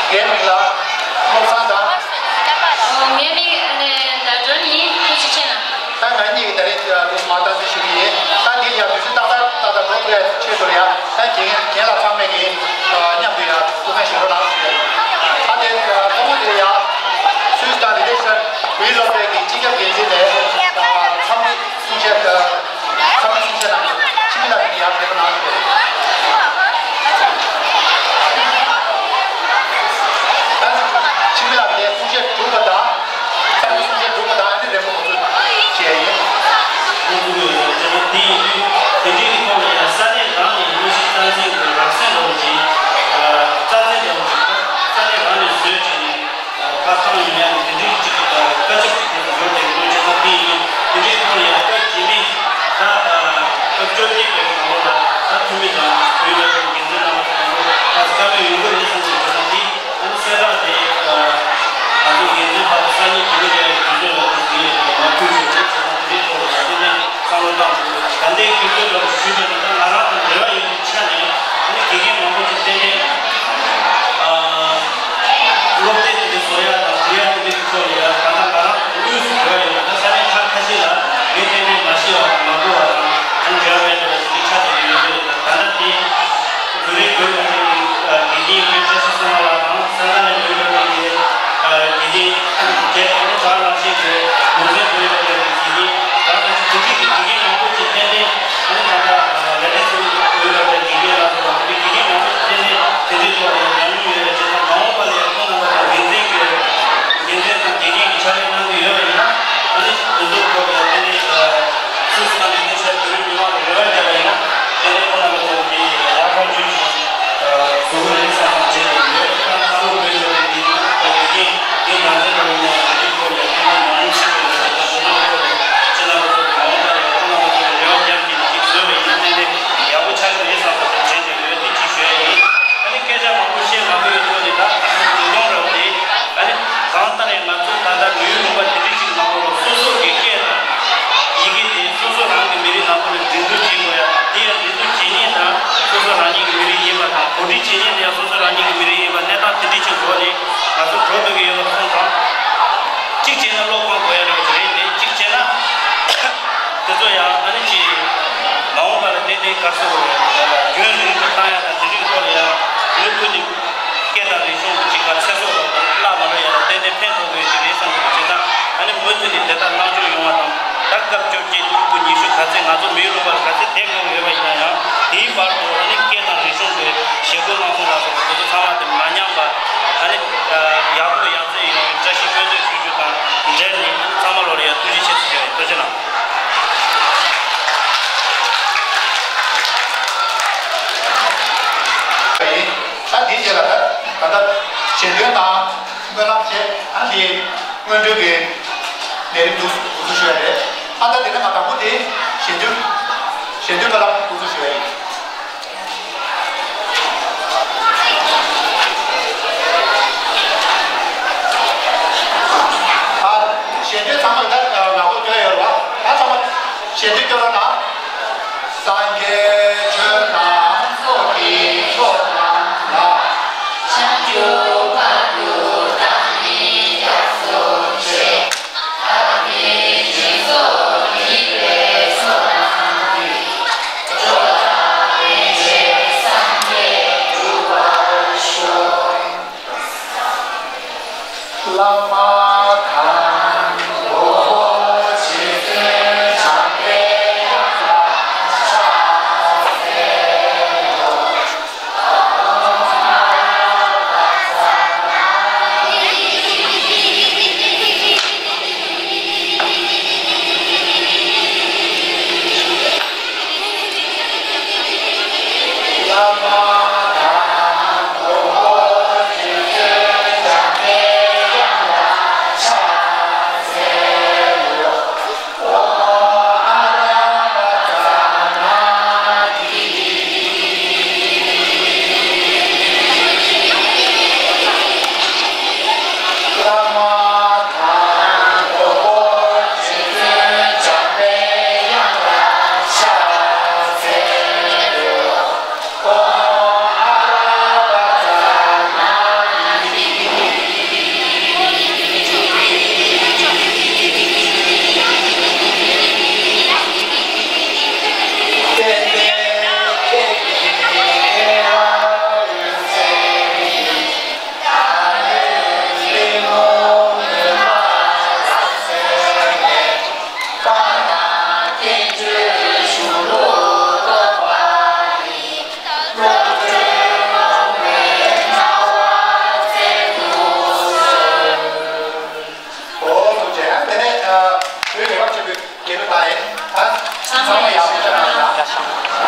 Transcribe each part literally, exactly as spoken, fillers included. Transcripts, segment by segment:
ངའི་མིང་ལ་བློ་བཟང་དང་། ངའི་མིང་ནས་ཟླ་སྒྲོན་ཡིན། ཐུགས་རྗེ་ཆེ་གནང་། ད་ང་གཉིས་ཀྱིས་ད་རེས་དུས་སུ་མ་བཏང་ཚུལ་ཞུ་གི་ཡིན། ད་འདི་ལ་ཡང་དུས་ཚོད་ཏག་ཏག་ཏག་ཏག་འགྲོ་ཐུབ་པའི་ཆེད་དུ་ཡང་ད་རྒན་རྒན་ལགས་ཚང་མས་ཀྱིས་མཉམ་དུ་ཡང་སྐུ་ཁམས་བཞེས་རོགས་གནང་ཞུ་གི་ཡིན། ད་དེ་ཐོག་མ་དེ་ཡང་སུད་སི་དང་ལི་ཏེ་ཤར་བོད་ཡིག་སློབ་གྲྭའི་གི་སྤྱི་ཁྱབ་འགན་འཛིན་ནས་འཚམས་འདྲི་གསུང་བཤད། ཚང་མས་གསུང་བཤད་གནང་དགོས། འཆི་མེད་ལགས་ཀྱིས་ཡར་ཕེབས་གནང་དགོས། ད་འཆི་མེད་ལགས་ཀྱིས་གསུང་བཤད་གྲུབ་པ་དང་། ཚང་མས་གསུང་བཤད་གྲུབ་པ་དང་ཨ་ནི་རེས་མོ་འགོ་འཛུགས་བྱས་ཡིན། འགོ་འཛུགས་ཡོད་ཟེར་ན་དེ་ཡིན་དུས་དེ་འདྲའི་གི་ཐོག་ལ་ཡང་ས་གནས་རང་ནས་དངོས་གཞི་རྩ་འཛིན་གྱི་རགས་ཟིན་འདྲ་བོ་ཅིག་རྩ་འཛིན་འདྲ་བོ་ཅིག་ས་གནས་རང་ནས་བཟོས་བྱས་ནས། ཁ་བཏང་ཡོང་ཡ་དེ་འདྲའི་གཅིག་གི་བཀའ་ཁྱབ་ཅིག་དེ་ཚོ་ཡོད་དེ་འདུག་ཅེས་ན་དེ་ཡིན་དེ་འདྲའི་ཐོག་ལ་ཡང་སྐབས་རྗེས་མའི་ད་སྐབས་བཅོ་བརྒྱད་པའི་ནང་ལོགས་ལ་ད་འཐུས་མི་དང་བོད་ལ་འགན་འཛིན་རྣམ་པ་ཚོ་ད་བཀའ་མོལ་ཡོང་གི་རེད་བསམ་གྱི་འདུག་ན་དེ་ཨ་ནི་གསལ་བསྒྲགས་དེ་ང་ཚོ་འགན་འཛིན་ཕར་ས་གནས་དེ་འདྲའི་གི་དུས་ཚོད་ལ་དེ་དེ་ལ་ཐུག་ཆོག་ཅེས་ན་དེ་འདྲའི་ཐོག་ལ་ཡང་དེ་ནས་བསམ་བློ་བཏང་དགོས་ད་ལྟའི་དུས་ཚོད་ལ་ཞུས་པ་ཡིན་ན་ད་ང་རང་དང་འབྲེལ་བ་ཡོད་པའི་ཆ་ནས་ཨ་ནི་དགེ་རྒན་མང་པོ་ཅིག་ཏན་ཏན། སློབ་དེབ་དེ་བཟོ་ཡ་དང་འབྲི་ཡ་དེ་འདྲའི་ཐོག་ལ་ཡ་ད་ལྟ་ང་རང་དངོས་སུ་འབྲེལ་བ་ཡོད་པ་ད་ས་གནས་ཁག་ཁ་ཤས་ལ་ངས་ཏན་ཏན་མ་ཤེས་པ་དང་མ་གོ་བ་དང་ཨ་ནི་འབྲེལ་བ་མེད་པ་དེ་འདྲའི་ཆ་དེ་ཡོད་རེད། ད་ལྟ་དེ་བོད་རིགས་བོད་ཀྱི་དགེ་རྒན་བཀྲ་ཤིས་བསོད་ནམས་ལགས་དང་ས་གནས་ནས་བོད་ཀྱི་དགེ་རྒན་དེ་ཨ་ནི་ག་ལ་ཤེས་ཀྱི་ནོར་འཛིན་བོད་ཀྱི་དགེ་རྒན་ད་ལྟ་དེ་འདྲའི་གི་དགེ་རྒན་མང་པོ་ཅིག་ཏན་ཏན་ཨ་ནི་ད་ལྟ་ལ་ཏི་སུ་བོད་ཀྱི་དགེ་རྒན་ལགས་དང་དེ་འདྲའི་དགེ་རྒན་མང་པོ་ཅིག་ཏན་ཏན། དེ་འདྲའི་ཐོག་ལ་ཡང་ཉམས་མྱོང་ཡོད་པའི་བྱས་ཙང་མ་འོངས་པ་ལ་ཡང་ཁོང་རྣམ་པ་ཚོ་འགན་འཛིན་གྱི་འགན་འཛིན་དང་འགན་འཁྱེར་གྱི་ཕྱག་ལས་གནང་གི་ཡོད་པ་ཡིན་ན་ཨ་ནི་དེ་ཚོའི་ཐོག་ལ་ཡང་དེ་ནས་སུད་སི་དང་ལི་ཏེ་ཤར་བོད་རིགས་མི་མང་ལ་རེ་བ་བརྒྱབ་པ་ཡིན་ན་དེ་ནས་ཁོང་རྣམ་པ་ཚོ་གི་ཡར་ཐོན་རྒྱུ་ཞིག་བཟོ་གི་རེད་བསམ་བསམ་བྱས་ནས་ཡོད། ད་གནའ་བོའི་བོད་ལ་ཡིན་ན་ད་དེ་གིན་དེ་ང་ཚོའི་ལོ་ཡིན་ན་དེ་འདྲའི་ཐོག་ལ་ཡང་ཁོང་ཚོ་ཉམས་མྱོང་ཆེ་བའི་ལ་དེ་དང་དེ་ཚོའི་ཐོག་ལ་ཁྱེད་རྣམ་པ་ཚོ་གི་མ་འོངས་པ་ལ་ཡང་ཁོང་རྣམ་པ་ཚོ་ལ་རེ་བ་བརྒྱབ་ཀྱི་ཅིག་བཟོས་པ་ཡིན་ན་ཏན་ཏན་ཡག་པོ་ཆགས་ཀྱི་རེད་བསམ་པ་དང་དྲན་ཏེ་ཡོད་དེ་ཅིག་ཞུ་ཡ་ཡིན། ཨ་ནི་སྐད་ཆ་མང་པོ་བཤད་མ་དགོས་པའི་ཐོག་ནས་ད་ཉུང་ཉུང་རབ་དེ་ཨ་ནི་གང་ལྟར་ཡང་ང་ཚོ་ད་ལྟ་བོད་ཡིག་ལུང་པ་དེ་འདྲ་ཞིག་ནང་ལོགས་སོ་སོ་གི་སྐད་དང་ཡི་གེ་དེ་སོ་སོ་རང་གི་མི་རིགས་ནང་ལོགས་ནས་འགྲན་བསྡུར་བྱེད་དགོས་ཡ་དང་དེ་ཡང་འགྲན་བསྡུར་བྱེད་མཁན་དང་སོ་སོ་རང་ཉིད་ཀྱི་མི་རིགས་ཡིན་པ་དང་གོ་སྒྲིག་བྱེད་མཁན་དེ་ཡང་སོ་སོ་རང་ཉིད་ཀྱི་མི་རིགས་ཡིན་པ་གནས་སྟངས་དེ་འདྲ་ཞིག་འོག་ནས་ང་ཚོ་འགྲོ་འདོད་ཀྱི་ཡོད་པ་མཐོང་ཙང་། གཅིག་བྱས་ན་བློ་ཕམ་དགོས་ཡ་འདྲ་བ་ཅིག་རེད་དེ་གཅིག་བྱས་ན། དེ་ཚོ་ཡང་ཨ་ནི་ཅིག་མ་འོངས་པ་ལ་ཏན་ཏན་ག་རེ་ཟེར་དགོས་རེད། རྒྱུན་རིང་དུ་བཏང་ཡ་དང་དེ་འདྲའི་སྐོར་ལ་ཡང་མུ་མཐུད་དེ་སྐད་དང་རིག་གཞུང་གི་ཅིག་ག་ཚེ་སྲོག་ལ་བརླག་མ་འགྲོ་ཡ་ལ་ཏན་ཏན་ཕན་ཐོགས་དགོས་ཀྱི་རེད་བསམ་གྱི་འདུག་བྱས་ཙང་ཨ་ནི་མུ་མཐུད་ནས་དེ་ལྟར་གནང་ཕྱོགས་ཡོང་བ་དང་ད་སྐབས་བཅོ་བརྒྱད་ཕྲུ་གུ་ཉི་ཤུ་ག་ཚད་ང་ཚོ་མིའི་ལུང་པར་ག་ཚད་བསྡད་དགོས་ཡོད་པ་ཡིན་ན་ཡང་དེའི་བར་དུ་ཨ་ནི་སྐད་དང་རིག་གཞུང་གི་བཞེས་སྒོ་གནང་སྟངས་ལ་སོགས་པ་དེ་ཚོ་ཚང་མ་དེ་མ་ཉམས་པ་ཨ་ནི་ཡག་པོ་ཡག་བརྩེགས་ཡོང་བའི་བཀྲ་ཤིས་སྨོན་འདུན་ཞུ་རྒྱུ་དང་འབྲེལ་ནས་ཚང་མ་ལོ་ལ་ཡང་ཐུགས་རྗེ་ཆེ་ཞུ་ཡ་ཡིན། ཐུགས་རྗེ་གནང་། ད་འདིའི་རྗེས་ལ་ད་ད་ལྟ་ཞལ་འདོན་དང་སྨོན་ལམ་བཅས་ཨ་ནི་སྔོན་འགྲོའི་གི་ལས་རིམ་འདུག་འགོ་འཛུགས་ཞུ་ཡ་རེད། ཨ་ད་དེ་ནས་ང་དང་པོ་དེ་ཞལ་འདོན་ཞལ་འདོན་སྨོན་ལམ་འགོ་འཛུགས་ཞུ་ཡ་ཡིན། ཨ། ཞལ་འདོན་ཚང་མ་ད་ང་ཚོ་སྐྱོན་ཡོད་རེད་བ། ད་ཚང་མ་ཞལ་འདོན་སྐྱོན་རོགས་གནང་། སངས་རྒྱས་ཆོས་དང་ཚོགས་ཀྱི་མཆོག་རྣམས་ལ། བྱང་ཆུབ་བར་དུ་བདག་ནི་སྐྱབས་སུ་མཆི། བླ་མ་དང་། ཚང་མ་ཡག་པོ་བྱས་རོགས་གནང་།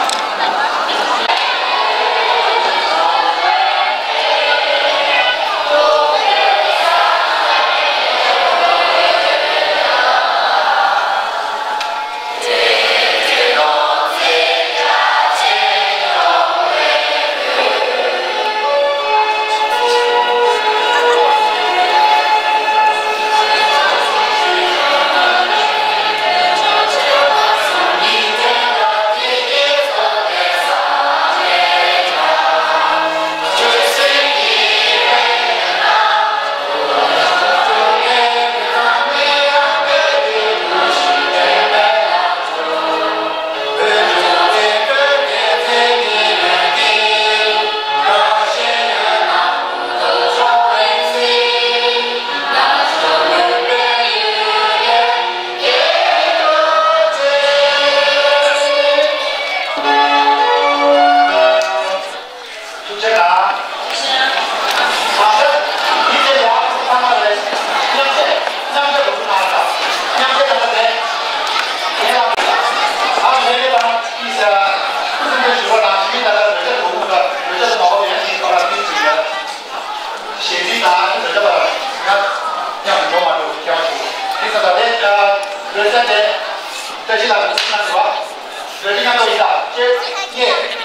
ཐུགས་རྗེ་གནང་། ཨ་ཧ། འདི་ཚེ་ལོ་ཨ་ཚང་མ་རེད། མཉམ་བསྲེས་མཉམ་བསྲེས་འགྲོ་རྒྱུ་གནང་རོགས། མཉམ་བསྲེས་གནང་རོགས་རེད། དེ་ལ་ཨ་ལས་རེད་དང་ཨི་ས་ཐུགས་རྗེ་ཞུ་བ་དང་ཞུ་ཡིན། ད་ལྟ་རོལ་ཆ་འགྲོ་གི་འདུག་རོལ་ཆ་དུ་མ་བབས་ཡང་ཞིག་ཁོ་ལ་ཕུལ་ཚུལ་ཡོད། ཞལ་འཛིན་དང་རོལ་ཆ་པ་ལ་ང་མཉམ་དུ་འགྲོ་མ་འགྲོ་ཁྱེད་རང་ཞུ། དེ་ས་ད་ལྟའི་རོལ་ཆ་དེ་བཀྲ་ཤིས་ལགས་ཀྱིས་གསུང་གནང་ཟེར་བ། རོལ་ཆ་མཉམ་དུ་ཡིན་ད་ཅེས་ངས།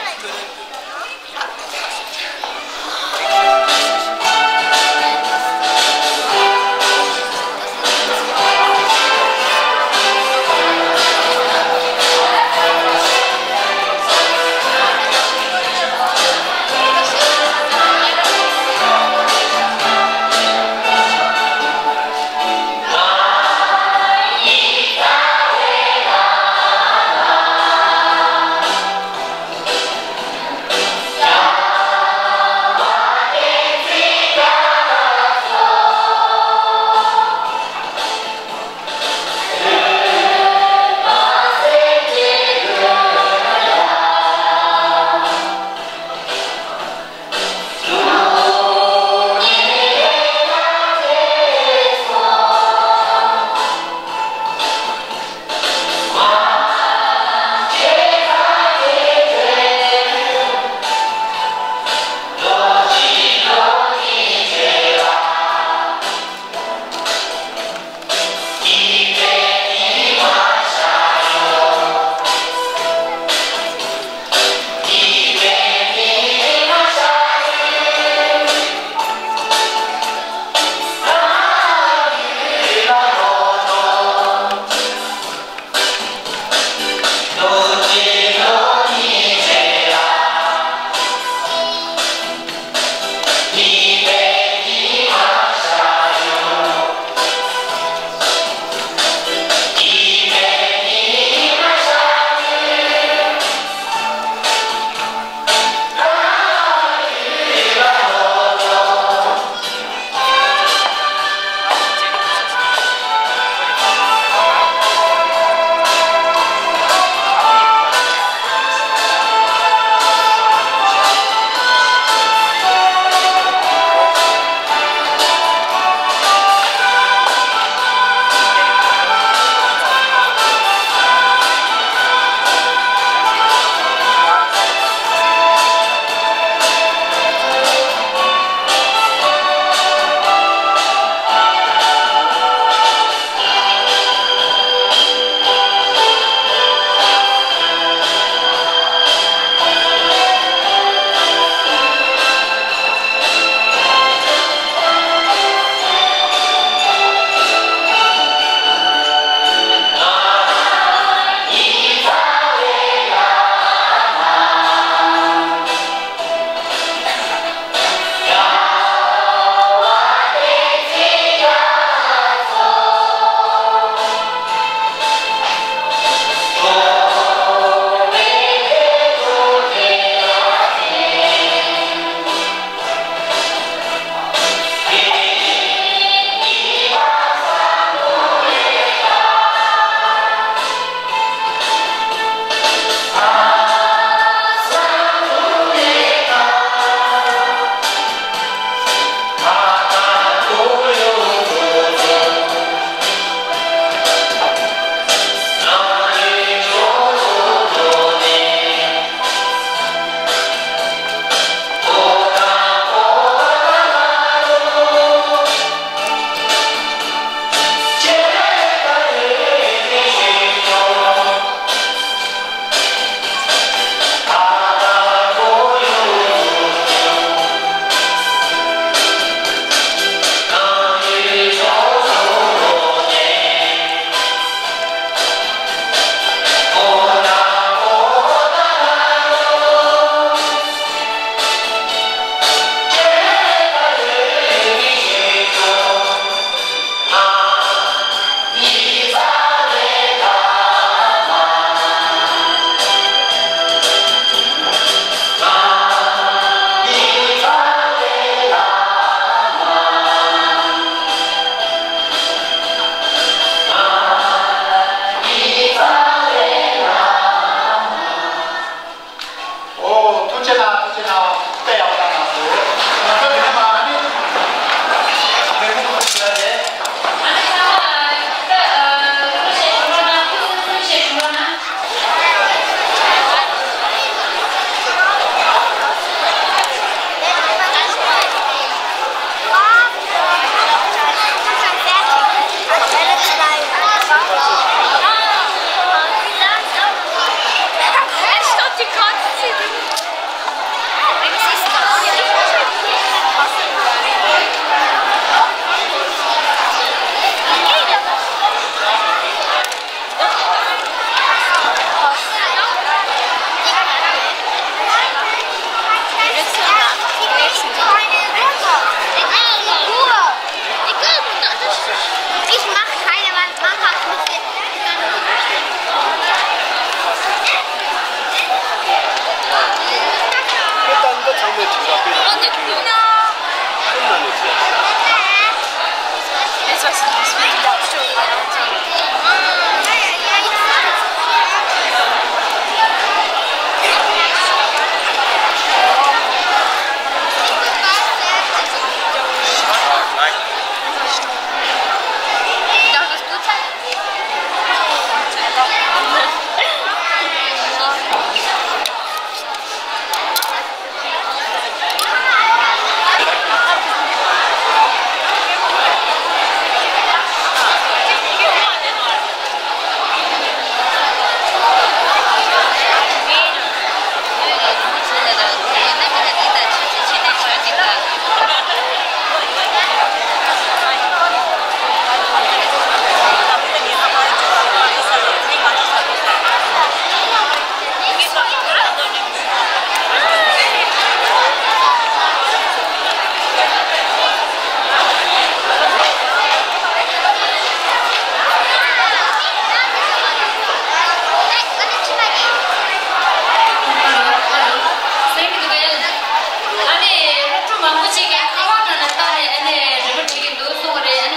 ཨ་ནི་སློབ་ཕྲུག་མང་པོ་ཅིག་གིས་ཁ་པར་ནང་ལ་བལྟས་ནས་ཨ་ནི་འགྲེམས་སྤེལ་བྱེད་ཀྱི་འདུག་གསུངས་པ་རེད།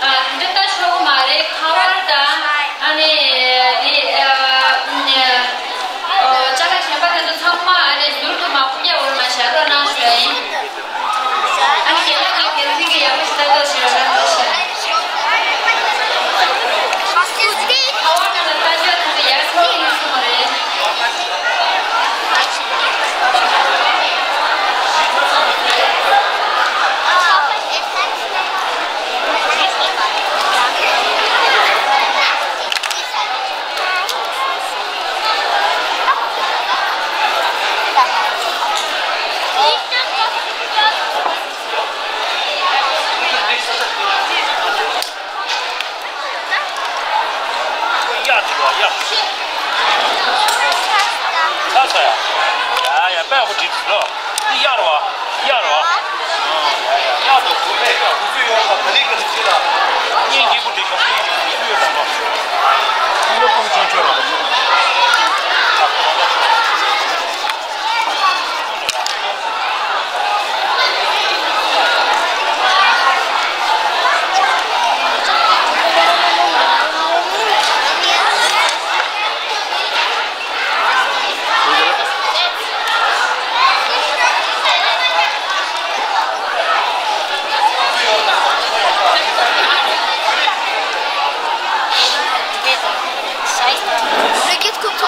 ཨ་ནི། ཨ། དེ་འདྲ་ལྟ་ཆོག་གི་མ་རེད། ཁ་པར་དང་ཨ་ནི་དེ་ཨ་ཨ་ཅ་ལག་གཞན་པ་དེ་ཚོ་ཚང་མ་ཨ་ནི་ཟུར་དུ་མ་ཁུག་རྒྱ་འོག་ལ་བཞག་རོགས་གནང་ཞུ་ཡ་ཡིན། ཨ་ནི་རྒན་ལགས་ཀྱིས་དེ་རིང་གི་ཡག་པོ་ཞིག་ལྟ་རོགས་ཞུ་རོགས་གནང་ཞུ་ཡ། ཁ་པར་ནང་ལ་ལྟ་ཆོག་དེ་ཚོ་ཡག་ཐག་ཡིན་གསུངས་པ་རེད། གཡག་འདི་བ་གཡག་ཚ་ཚ་ཡ། ཡ་ཡ་དཔེ་ཡག་པོ་བྲིས་འདུག་ལོ། འདི་གཡག་རེད་བ། གཡག་རེད་བ། ཡ་ཡ་གཡག་དང་གུ་གུ་ཚོད་ཡོད་པ་ག་ལེ་ག་ལེ་བྱེད་ལ། སྙིང་རྗེ་པོ་བྲིས་ཀྱང་སྙིང་རྗེ་པོ་ཚོད་ཡོད་པ་ལོ། སྙིང་རྗེ་པོ་ཆུང་ཆུང་རེད། རི་སྐྱེས་ཐུབ་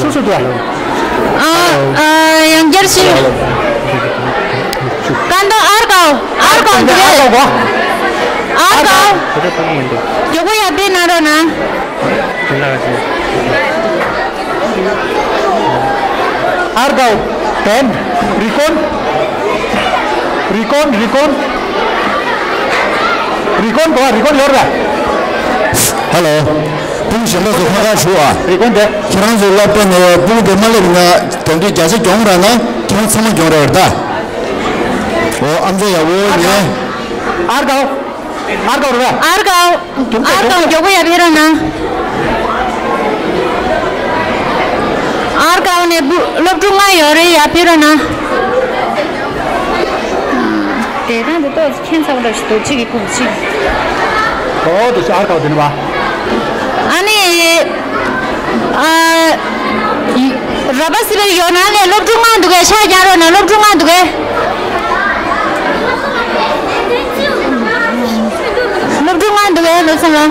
སུ་སུ་འདུག་ཨ། ཨ། ཡང་བསྐྱར་ཞུ། ཀན་ཏོང་ཨར་ཀའོ། ཨར་ཀའོ་འདུག་གས། ཨར་ཀའོ། མགྱོགས་པོ་ཡར་ཕེབས་གནང་རོགས་གནང་། ཨར་ཀའོ། བན། རི་ཀོན། རི་ཀོན། རི་ཀོན། རི་ཀོན་གོ། རི་ཀོན་ཡོད་རེད། ཧ་ལོ། སྤུན་གཞན་དག་ཚོ་ཁ་ཁ་བྱུང་ཨ། རི་ཀོན་དེ། ཁྱེད་རང་ཚོའི་སློབ་གྲྭ་ནས་སྤུན་དེ་མ་སླེབས་ན་དེ་འདྲའི་བརྒྱ་ཆ་གྱོང་རག་ན་ཁྱེད་རང་ཚང་མ་གྱོང་རག་རེད་ད། འོ་ཨ་མཆོག་ཡག་པོ་ཉན། ཨར་ཀའོ། ཨར་ཀའོ་རེད་པ། ཨར་ཀའོ། ཨར་ཀའོ་མགྱོགས་པོ་ཡར་ཕེབས་རོགས་གནང་། ཨར་ཀའོ་ནས་སློབ་ཕྲུག་ལྔ་ཡོད་རེད། ཡར་ཕེབས་རོགས་གནང་། དེ་དང་དེ་ཏོག་ཙམ་ཁྱད་མཚར་པོ་འདྲ་ཞིག་འདུག་གཅིག་གི་ཁུག་གཅིག་འོ་དེ་ཚོ་ཨར་ཀའོ་དེ་ནི་བ། ཨ་ནི། ཨ། ར་པ་སི་པའི་ཡོ་ནན་ནས་སློབ་ཕྲུག་ལྔ་འདུག་གས། ཤ་རྒྱག་རོགས་གནང་། སློབ་ཕྲུག་ལྔ་འདུག་གས། སློབ་ཕྲུག་ལྔ་འདུག་གས། སློབ་ཚང་ལ།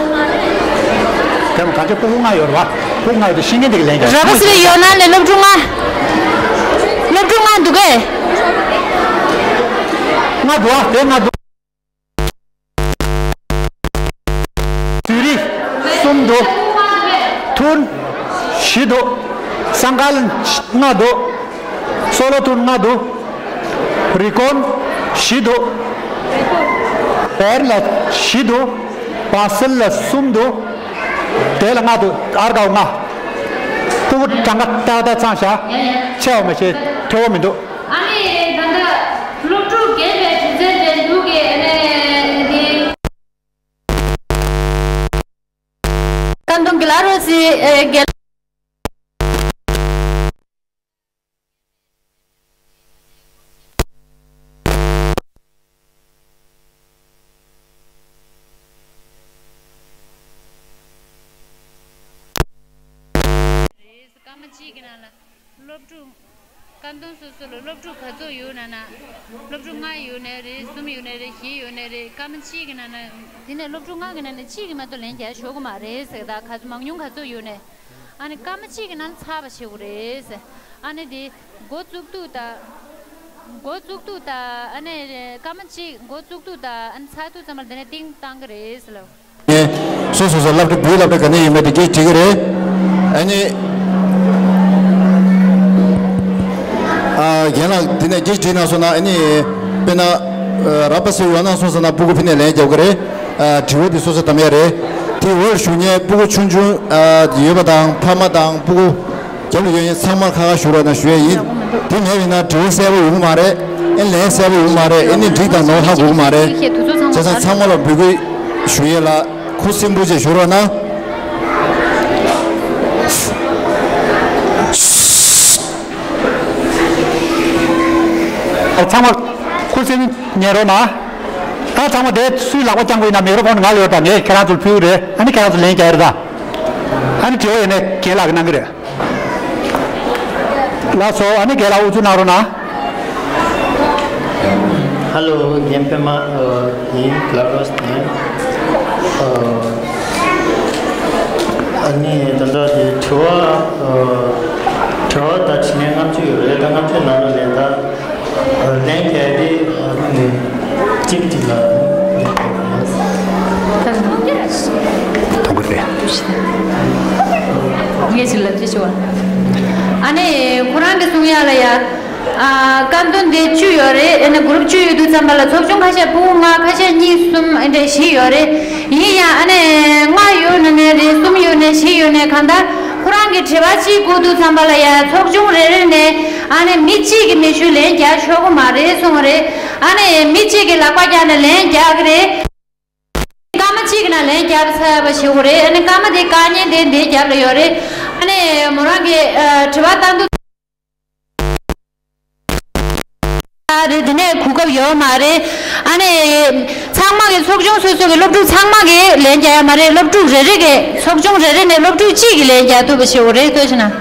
དེ་མ་ག་ཚོད་སྤུ་གུ་ལྔ་ཡོད་རེད་བ། སྤུ་གུ་ལྔ་ཡོད་དུས་ཤེས་མཁན་དེ་ག་ལན་རྒྱག་ར་པ་སི་པའི་ཡོ་ནན་ནས་སློབ་ཕྲུག་ལྔ། སློབ་ཕྲུག་ལྔ་འདུག་གས། ལྔ་འདུག་ཨ། དེ་ལྔ་འདུག་ཛུ་རིག་གསུམ་འདུག་ཐུར་བཞི་འདུག་སང་གལ་ལྔ་འདུག་སོ་ལོ་ཐུར་ལྔ་འདུག་རི་ཀོན་བཞི་འདུག་བེར་ལ་བཞི་འདུག་བ་སིལ་ལ་གསུམ་འདུག་དེ་ལ་ལྔ་འདུག་ཨར་ཀའོ་ལྔ། སྤུ་གུ་གྲངས་ཀ་ཏག་ཏག་ཚང་བཞག་ཆེ་བ་མ་བྱེད། ཐོལ་པོ་མི་འདུག་ཨ་ནི་ད་ལྟ་སློབ་ཕྲུག་རྒན་པའི་གྲུ་ཆེན་དེ་འདུག་གས། ཨ་ནི་དེ། ཀན་ཏུང་གི་ལ་རོ་སི་ཨེ་རྒན། རེད། སྐར་མ་གཅིག་གི་ནང་ལ་སློབ་ཕྲུག་ཀན་ཏུང་སོ་སོ་ལ་སློབ་ཕྲུག་ག་ཚོད་ཡོད་ན་ན། སློབ་ཕྲུག་ལྔ་ཡོད་ནའི་རེད། གསུམ་ཡོད་ནའི་རེད། བཞི་ཡོད་ནའི་རེད། སྐར་མ་གཅིག་གི་ནང་ན་དེ་ནས་སློབ་ཕྲུག་ལྔ་གི་ནང་ནས་གཅིག་གིས་མ་གཏོགས་ལན་རྒྱག་ཆོག་གི་མ་རེད་ཟེར། ད་ག་ཚོད་མང་ཉུང་ག་ཚོད་ཡོད་ནའི། ཨ་ནི་སྐར་མ་གཅིག་གི་ནང་ཚར་བ་བྱེད་དགོས་རེད་ཟེར། ཨ་ནི་དེ་འགོ་བཙུགས་དུས་ད། འགོ་བཙུགས་དུས་ད། ཨ་ནི་སྐར་མ་གཅིག་འགོ་བཙུགས་དུས་ད། ཨ་ནི་ཚར་དུས་ཙམ་པ་ལ་དེ་ནས་ཏིང་བཏང་གི་རེད་ཟེར་ལབ། སོ་སོ་སོ་སློབ་གྲྭ་བོད་སློབ་གྲྭ་ག་ནས་ཡིན་མིན་དེ་སྐད་དྲིས་ཀྱི་རེད། ཨ་ནི། ཨ། རྒན་ལགས་དེ་ནས་སྐད་དྲིས་གནང་སོང་ན། ཨ་ནི་དཔེར་ན་ར་པ་སི་ཡོ་ནན་སོང་ཙང་ན་སྤུ་གུ་ཕི་ནས་ལན་རྒྱབ་ཀྱི་རེད། ཨ། དྲི་བ་དེ་སོ་སོ་བདམས་ཡ་རེད། དེ་འོག་ཞུ་མཁན་སྤུ་གུ་ཆུང་ཆུང་ཡོད་པ་དང་ཕ་མ་དང་སྤུ་གུ་རྒྱབ་ལ་ཡོད་མཁན་ཚང་མར་ཁ་ཁ་ཞུ་རོགས་གནང་ཞུ་ཡ་ཡིན། དེ་མེད་པ་ཡིན་ན་དྲི་བ་གསལ་པོ་ཡོང་གི་མ་རེད། ཨེ་ལན་གསལ་པོ་ཡོང་གི་མ་རེད། ཨེ་ནི་འགྲིག་དང་ནོར་ཧ་གོ་གི་མ་རེད། བྱས་ཙང་ཚང་མ་ལ་འབོད་སྐུལ་ཞུ་ཡས་ལ་ཁུ་སིམ་པོ་བྱས་ཞུ་རོགས་གནང་། ཚང་མ་ཁུ་སིམ་ཉན་རོགས་གནང་། ད་ཚང་མ་དེ་སུའི་ལག་པ་བརྐྱངས་པ་ཡིན་ན་མེག་རོ་ཕོན་ང་ལ་ཡོད་ད། ངས་ཁྱེད་རང་ཚོར་ཕུལ་གི་རེད། ཨ་ནི་ཁྱེད་རང་ཚོ་ལན་རྒྱག་ཡ་རེད་ད། ཨ་ནི་དྲི་བ་ཡོད་ན་རྒན་ལགས་ཀྱིས་གནང་གི་རེད། ལགས་སོ། ཨ་ནི་རྒན་ལགས་དབུ་འཛུགས་གནང་རོགས་གནང་། ཧ་ལོ། རྒན་པད་མ་ཡིན། ལགས་རོགས་ཡིན། ཨ་ནི་ད་ལྟ་དེ་དྲི་བ། དྲི་བ་ད་དྲི་ལན་ལྔ་བཅུ་ཡོད་རེད། ད་ལྔ་བཅུའི་ནང་ལ་ལན་ད། ལན་རྒྱག་དེ་ནི་གཅིག་གཅིག་ལ་ལན་རྒྱག་དགོས་རེད། ངས་ཅིག་ལབ་ཅིག་ཞུ་བ། ཨ་ནི་ཁོ་རང་གིས་གསུང་ཡ་ལ་ཡ། ཨ། ཀན་ཏུང་དེ་བཅུ་ཡོད་རེད། ཨ་ནི་གུ་རུབ་བཅུ་ཡོད་དུས་ཙམ་པ་ལ་ཚོགས་ཆུང་ཁ་ཤས་ཕྲུ་གུ་ལྔ། ཁ་ཤས་གཉིས་གསུམ། ཨ་འདྲ་བཞི་ཡོད་རེད། ཡིན་ཡང་ཨ་ནི་ལྔ་ཡོད་ན་ནས་རེད། གསུམ་ཡོད་ནས་བཞི་ཡོད་ནས་གང་ལྟར། ཁོ་རང་གིས་དྲི་བ་གཅིག་བསྐུར་དུས་ཙམ་པ་ལ་ཡ་ཚོགས་ཆུང་རེ་རེ་ནས་ཨ་ནི་མི་གཅིག་གིས་མི་ཞུ་ལན་རྒྱག་ཆོག་གི་མ་རེད་གསུངས་རེད། ཨ་ནི་མི་གཅིག་གིས་ལག་པ་བརྐྱངས་ནས་ལན་རྒྱག་གི་རེད། སྐར་མ་གཅིག་ནང་ལན་རྒྱབ་ཚར་བ་ཞིག་རེད། ཨ་ནི་སྐར་མ་དེ་བཀག་ཉན་དེ་འདིའི་རྒྱབ་ལ་ཡོད་རེད། ཨ་ནི་མོ་རང་གིས་དྲི་བ་བཏང་དུས། རེད། དེ་ནས་གོ་སྐབས་ཡོད་མ་རེད། ཨ་ནི་ཚང་མ་གི་ཚོགས་ཆུང་སོ་སོ་གི་སློབ་ཕྲུག་ཚང་མ་གིས་ལན་རྒྱག་ཡ་མ་རེད། སློབ་ཕྲུག་རེ་རེ་གིས། ཚོགས་ཆུང་རེ་རེ་ནས་སློབ་ཕྲུག་གཅིག་གིས་ལན་རྒྱག་ཐུབ་པ་ཞིག་རེད། ལྟོས་ཤིག་ན།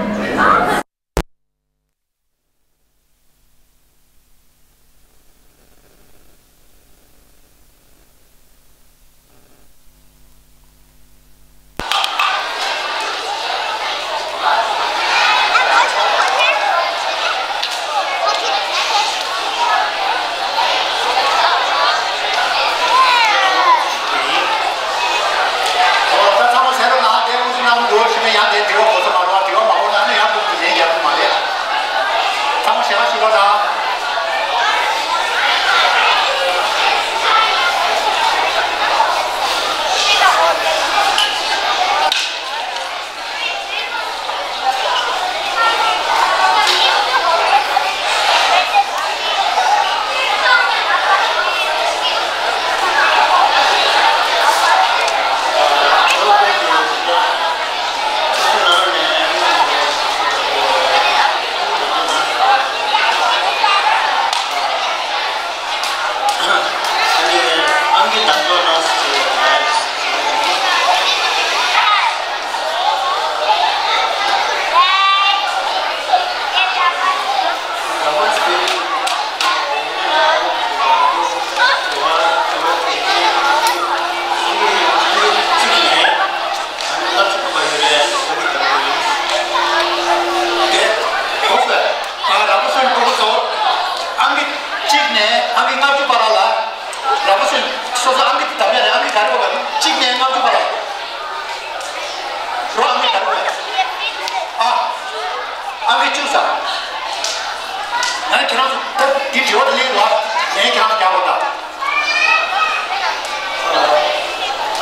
ཨང་ཀི་བཅུ་ས། ཨ་ནི་ཁྱེད་རང་ཚོ་ད་འདི་དྲི་བ་དེ་ལེན་རོགས། ལན་ཁྱེད་རང་ཚོ་རྒྱག་རོགས་དང་།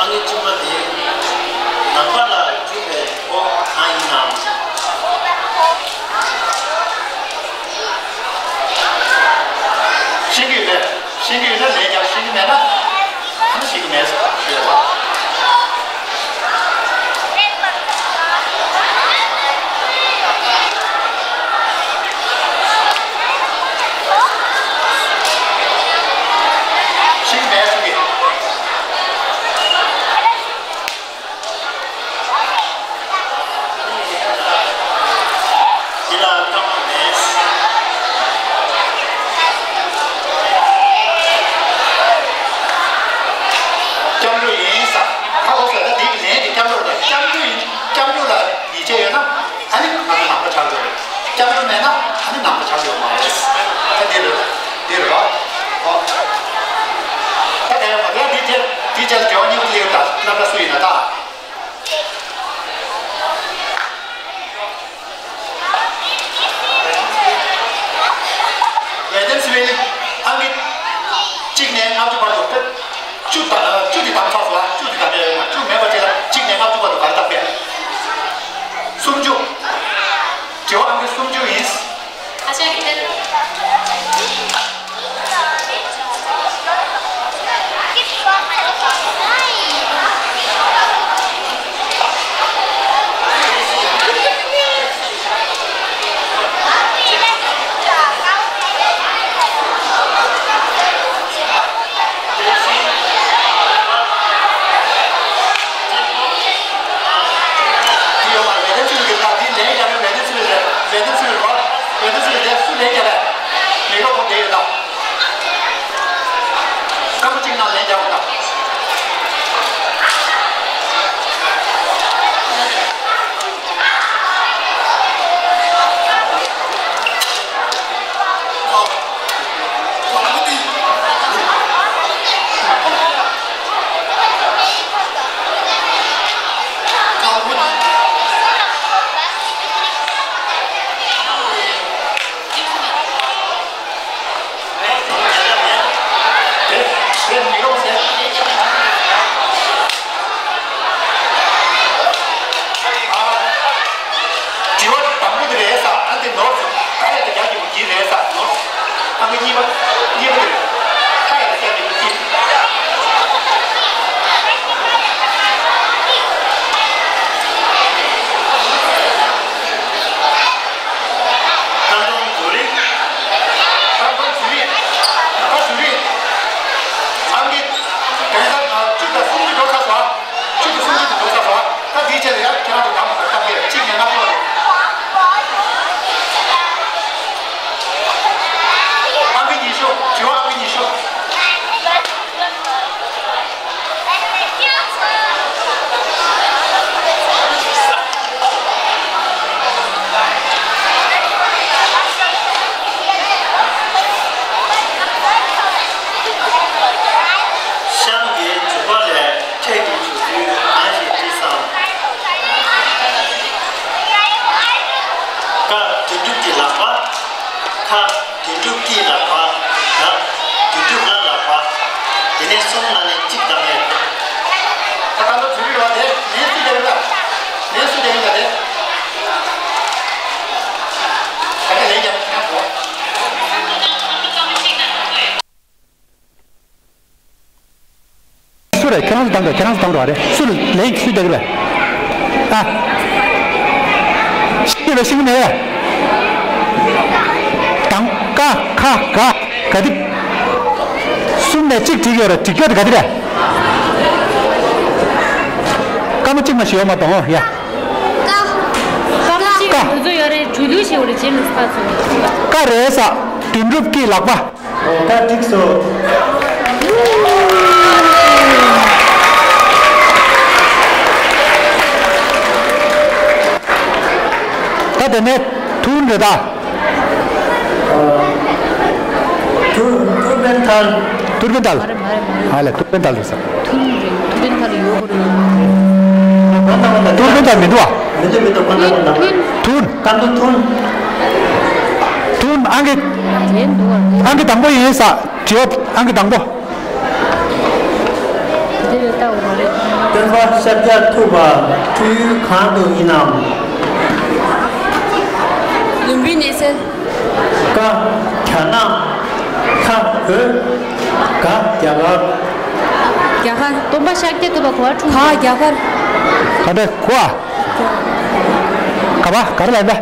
ཨང་ཀི་བཅུ་པ་དེ་ནམ་མཁའ་ལ་འཇུག་པའི་སྒོ་གང་ཡིན་ནམ། ཤེས་ཀྱི་ཡོད་པས། ཤེས་ཀྱི་ཡོད་ན་ལན་རྒྱག་ཤེས་ཀྱི་མེད་ན། ཨ་ནི་ཤེས་ཀྱི་མེད་ཟེར་ཞུ་ཡ་ལ། ཤེས་ཀྱི་མེད་ཟེར་གྱི། འདི་ལ་སྐར་མ་མེད། སྐྱབས་འགྲོ་ཡིན་ས། ཧ་གོ་སོང་། ད་འདི་གི་ལན་དེ་སྐྱབས་འགྲོ་དང་། སྐྱབས་འགྲོ་ཡིན། སྐྱབས་འགྲོ་ལ་ཡིད་ཆེས་ཡོད་ན། ཨ་ནི་ང་ཚོ་ནང་པ་ཆགས་ཡོད་རེད། སྐྱབས་འགྲོ་མེད་ན་ཨ་ནི་ནང་པ་ཆགས་ཡོད་མ་རེད། ད་འདི་རེད། འདི་རེད་རོ། ཨོ། ད་དེ་ཡང་མ་རེད། འདི་དེ་འདི་བྱས་དགེ་བ་གཉིས་པོ་དེ་ཡོད་ད། སློབ་གྲྭ་སུ་ཡིན་ན་ད། ཝེ་ཏན་སི་ཝེལ་ཨང་ཀི་གཅིག་ནས་ལྔ་བཅུ་བར་དུ་བཅུ་དང་བཅུ་དེ་བཏང་ཚར་སོང་། བཅུ་དེ་བཏང་ཡོད་མ། བཅུ་མེད་པ་ཅིག་ལ་གཅིག་ནས་ལྔ་བཅུ་བར་དུ་ག་རེ་བཏང་པས། སུམ་ཅུ། དྲི་བ་ཨང་ཀི་སུམ་ཅུ་ཡིན། ཨ་ཅག་གི་ཕེབས། འདི་ཡོད་མ་རེད། ཝེ་ཏན་སི་ཝེལ་གྱི་ད་འདི་ལན་རྒྱག་ཡོད། ཝེ་ཏན་སི་ཝེལ་རེད། ཝེ་ཏན་སི་ཝེལ་རོ། ཝེ་ཏན་སི་ཝེལ་དེ་སུ་ལན་རྒྱག་རེད། མི་རོ་ཁོ་དེ་ཡོད་ད། སྐར་མ་གཅིག་ནང་ལན་རྒྱག་དགོས་ད། དྲི་བ་དང་པོ་དེ་རེད་ས། ཨ་འདི་ནོར་སོང་། ད་ཡ་དེ་རྒྱབ་ཀྱི་འགྱིག་རེད་ས། ནོར་སོང་། ཨ་ནི་གཉིས་པ། གཉིས་པ་དེ་རེད། ད་ཡ་དེ་རྒྱབ་ཀྱི་འགྱིག་ད་དུང་འཛུགས་རིགས། ད་དུང་འཛུགས་རིགས། ད་འཛུགས་རིགས། ཨ་འདི་དེང་སང་བཅུ་དང་སུམ་ཅུ་འགྲོ་ཚར་སོང་། བཅུ་དང་སུམ་ཅུ་དེ་འགྲོ་ཚར་སོང་། ད་འདིའི་ཆེད་ལ་ཡང་ཁྱེད་རང་ཚོ་གང་མང་གང་བཏང་གི་རེད། གཅིག་ནས་ལྔ་བཅུ་བར་དུ། ཨང་ཀི་ཉི་ཤུ། དྲི་བ་ཨང་ཀི་ཉི་ཤུ། གཤམ་གྱི་འཇུག་པ་ལས། ཁྱེད་ཀྱི་བྱུང་ཚུལ་གང་ཞིག་བྲིས་སམ། ཀ། དོན་གྲུབ་ཀྱི་ལག་པ། ཁ། དོན་གྲུབ་ཀྱི་ལག་པ། ང་། དོན་གྲུབ་ལ་ལག་པ། དེ་ནས་གསུམ་ནང་ནས་གཅིག་བདམས་ཡོད། ད་ལྟ་ཚུར་རིག་རོགས་དེ་ནས་སུ་རྒྱག་གི་ལ། ནས་སུ་རྒྱག་གི་ལ་དེ། ད་ལྟ་ལན་རྒྱག་ཁྱེད་རང་ཚོ། སུ་རེད། ཁྱེད་རང་ཚོ་བཏང་དགོས། ཁྱེད་རང་ཚོ་བཏང་རོགས་རེད། སུ་ལན་སུ་རྒྱག་གི་རེད། ཨ། ཤེས་ཀྱི་རེད། ཤེས་ཀྱི་མེད་རེད། དང་། ཀ། ཁ། ག། ག་དེ། གསུམ་ནས་གཅིག་བྲིས་ཡོད་རེད། བྲིས་རྒྱུ་དེ་ག་དེ་རེད། སྐར་མ་གཅིག་མ་ཞིག་ཡོད་མ་གཏོགས། ཡ། ཀ། སྐར་མ་གཅིག་ཀ། དེ་ཚོ་ཡོད་རེད། གྲུ་ལུགས་ཤིག་ཡོད་རེད། རྗེས་ལ་སྐར་ཚོ། ཀ་རེད་ས། དོན་གྲུབ་ཀྱི་ལག་པ། ད་འགྲིག་སོང་། ད་དེ་ནས་ཐུན་རེད་ད། ཐུ། ཐུར་བན་ཐལ། ཐུར་བན་ཐལ། ཨ་ལས། ཐུར་བན་ཐལ་རེད་ས། ཐུར་བན་ཐལ་ཡོད་རེད། ཐུར་བན་ཐལ་མི་འདུག་བ། མི་འདུག་མི་འདུག་ཐུར། ཐུར། ཀ་འདུག་ཐུར། ཨང་ཀི། དེ་འདུག་བ། ཨང་ཀི་དང་པོ་ཡིན་ས། དྲི་བ་ཨང་ཀི་དང་པོ། དེ་ལས་ལྟ་བ་མ་རེད། སྟོན་པ་ཤཱཀྱ་ཐུབ་པ་སྤྲུལ་ཡུལ་གང་དུ་ཡིན་ནམ། ལུམ་བི་ནི་ཚེ། ཀ་རྒྱ་ནག། ཁ་བོད། ག་རྒྱ་གར། རྒྱ་གར། སྟོན་པ་ཤཱཀྱ་ཐུབ་པ་ག་པར་འཁྲུངས། ག་རྒྱ་གར། ག་འདྲ་གོ་ཨ། ག་པ་ག་རེ་ལབ་ད།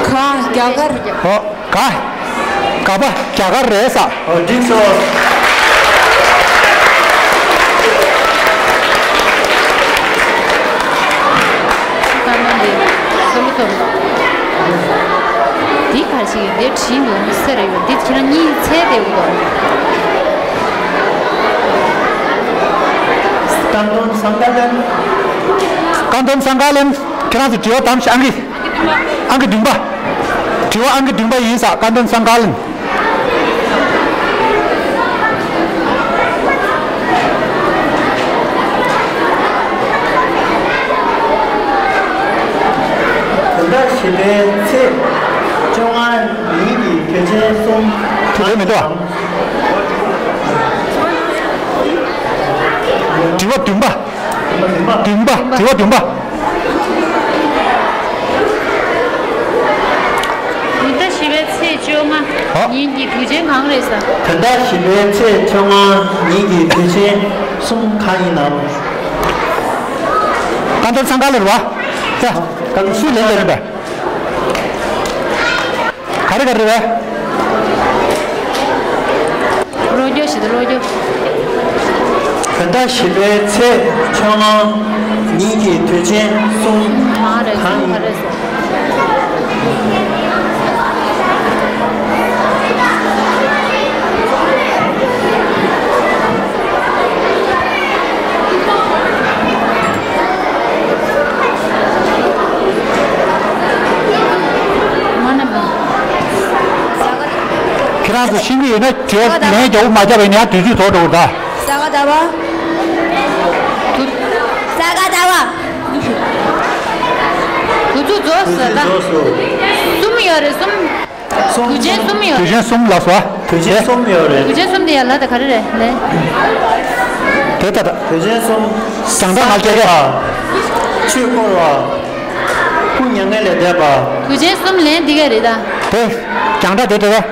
ག་རྒྱ་གར། ཨོ། ག་ག་པ་རྒྱ་གར་རེད་ས། ཨོ་འགྲིག་སོང་། འདི་ག་ཞིག་འདི་བྲིས་འདུག་མི་སེར་ཡོད་འདི་ཁྱེད་རང་གཉིས་ཚད་དེ་འུ་དོ། ཀན་ཏོན་སང་ཀ་ལན། ཀན་ཏོན་སང་ཀ་ལན། ཁྱེད་རང་ཚོ་དྲི་བ་དམ་ཞིག་ཨང་ཀི། ཨང་ཀི་བདུན་པ། དྲི་བ་ཨང་ཀི་བདུན་པ་ཡིན་ས། ཀན་ཏོན་སང་ཀ་ལན། བོད་ཟླ་བཞི་པའི་ཚེས་བཅོ་ལྔ་ཉིན་གྱི་དུས་ཆེན་གསུམ། དུས་ཆེན་མི་འདུག་ཨ། དྲི་བ་བདུན་པ། བདུན་པ། དྲི་བ་བདུན་པ། བོད་ཟླ་བཞི་པའི་ཚེས་བཅོ་ལྔ་ཨ། ཉིན་གྱི་དུས་ཆེན་གང་རེད་ཟེར། བོད་ཟླ་བཞི་པའི་ཚེས་བཅོ་ལྔ་ཉིན་གྱི་དུས་ཆེན་གསུམ་གང་ཡིན་ནམ། ཀན་ཏོན་སང་ཀ་ལེར་བ། ཡ། ཀན་ཏོན་སུས་ལན་རྒྱག་རེད་པས། ག་རེ་ག་རེ་རེད། བློ་སྐྱོ་ཞིག་ཏུ་བློ་སྐྱོ། བོད་ཟླ་བཞི་པའི་ཚེས་བཅོ་ལྔ་ཉིན་གྱི་དུས་ཆེན་གསུམ་གང་རེད། གསུམ་ག་རེད་ཟེར། ཁྱེད་རང་ཚོ་ཤེས་ཀྱི་ཡོད་ན་དྲི་བ་ལན་རྒྱག་པ་མ་རྒྱག་པ་ཡིན་ན་ཡང་དུས་ཚོད་རྫོགས་འགྲོ་གི་རེད་ད། ས་ག་ཟླ་བ། ས་ག་ཟླ་བ། དུས་ཚོད་རྫོགས་སོང་ད། རྫོགས་སོང་། གསུམ་ཡོད་རེད་གསུམ། གསུམ། དུས་ཆེན་གསུམ་ཡོད་དུས་རེད། ཆེན་གསུམ་ལ་སོ། དུས་ཆེན་གསུམ་ཡོད་རེད། དུས་ཆེན་གསུམ་དེ་ཡ་ལ་ད་ག་རེ་རེད་ལན། དེ་ལྟ་ད། དུས་ཆེན་གསུམ། རྒྱང་གྲགས་ང་སྐད་ཆ། ཆོས་འཁོར་བ། སྐུ་མྱ་ངན་ལས་འདས་པ། དུས་ཆེན་གསུམ་ལན་འདི་ག་རེད་ད། དེ། རྒྱང་གྲགས་དེ་དེ་རེད།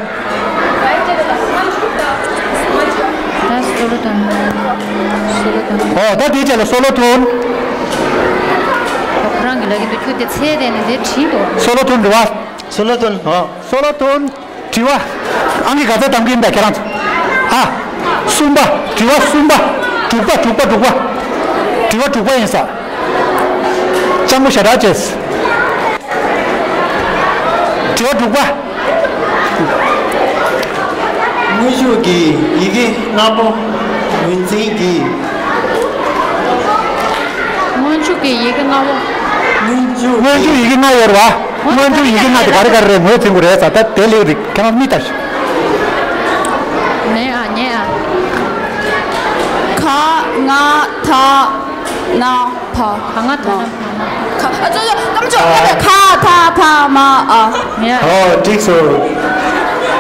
ད་སོ་ལོ་ཐོན། སོ་ལོ་ཐོན། ཨོ་ད་དེའི་རྗེས་ལ་སོ་ལོ་ཐོན། ཁོ་རང་གི་ལ་གི་འདུག་ཁྱོད་དེ་ཚེ་དེ་ནི་དེ་བྲིས་འདུག་སོ་ལོ་ཐོན་རེད་བ། སོ་ལོ་ཐོན། ཨོ། སོ་ལོ་ཐོན། དྲི་བ། ཨང་ཀི་ག་ཚོད་བཏང་གི་ཡིན་པས་ཁྱེད་རང་ཚོ། ཨ། གསུམ་པ། དྲི་བ་གསུམ་པ། དྲུག་པ་དྲུག་པ་དྲུག་པ། དྲི་བ་དྲུག་པ་ཡིན་ས། ལྕམ་མོ་ཞེ་དྲག་བྱས། དྲི་བ་དྲུག་པ། སྔོན་འཇུག་གི་ཡི་གེ་ལྔ་པོ་ངོས་འཛིན་གྱིས། སྔོན་འཇུག་གི་ཡི་གེ་ལྔ་པོ། སྔོན་འཇུག་སྔོན་འཇུག་ཡི་གེ་ལྔ་ཡོད་རེད་བ། སྔོན་འཇུག་ཡི་གེ་ལྔ་དེ་ག་རེ་ག་རེ་རེད། ངོས་འཛིན་དགོས་རེད་ས། ད་དེ་ལེགས་རིགས་ཁྱེད་རང་མི་ལྟར་ཞིག་ཉན་ཨ་ཉན་ཨ། ག་ང་ད་ན་བ། ག་ང་ད་ན་བ། ག་ཨ་ཙོ་ཙོ་ཀམ་ཅོ་ཀ་ད་ཁ་ད་ཐ་མ་ཨ། ཉན་ཨ། ཨོ་འགྲིག་སོང་།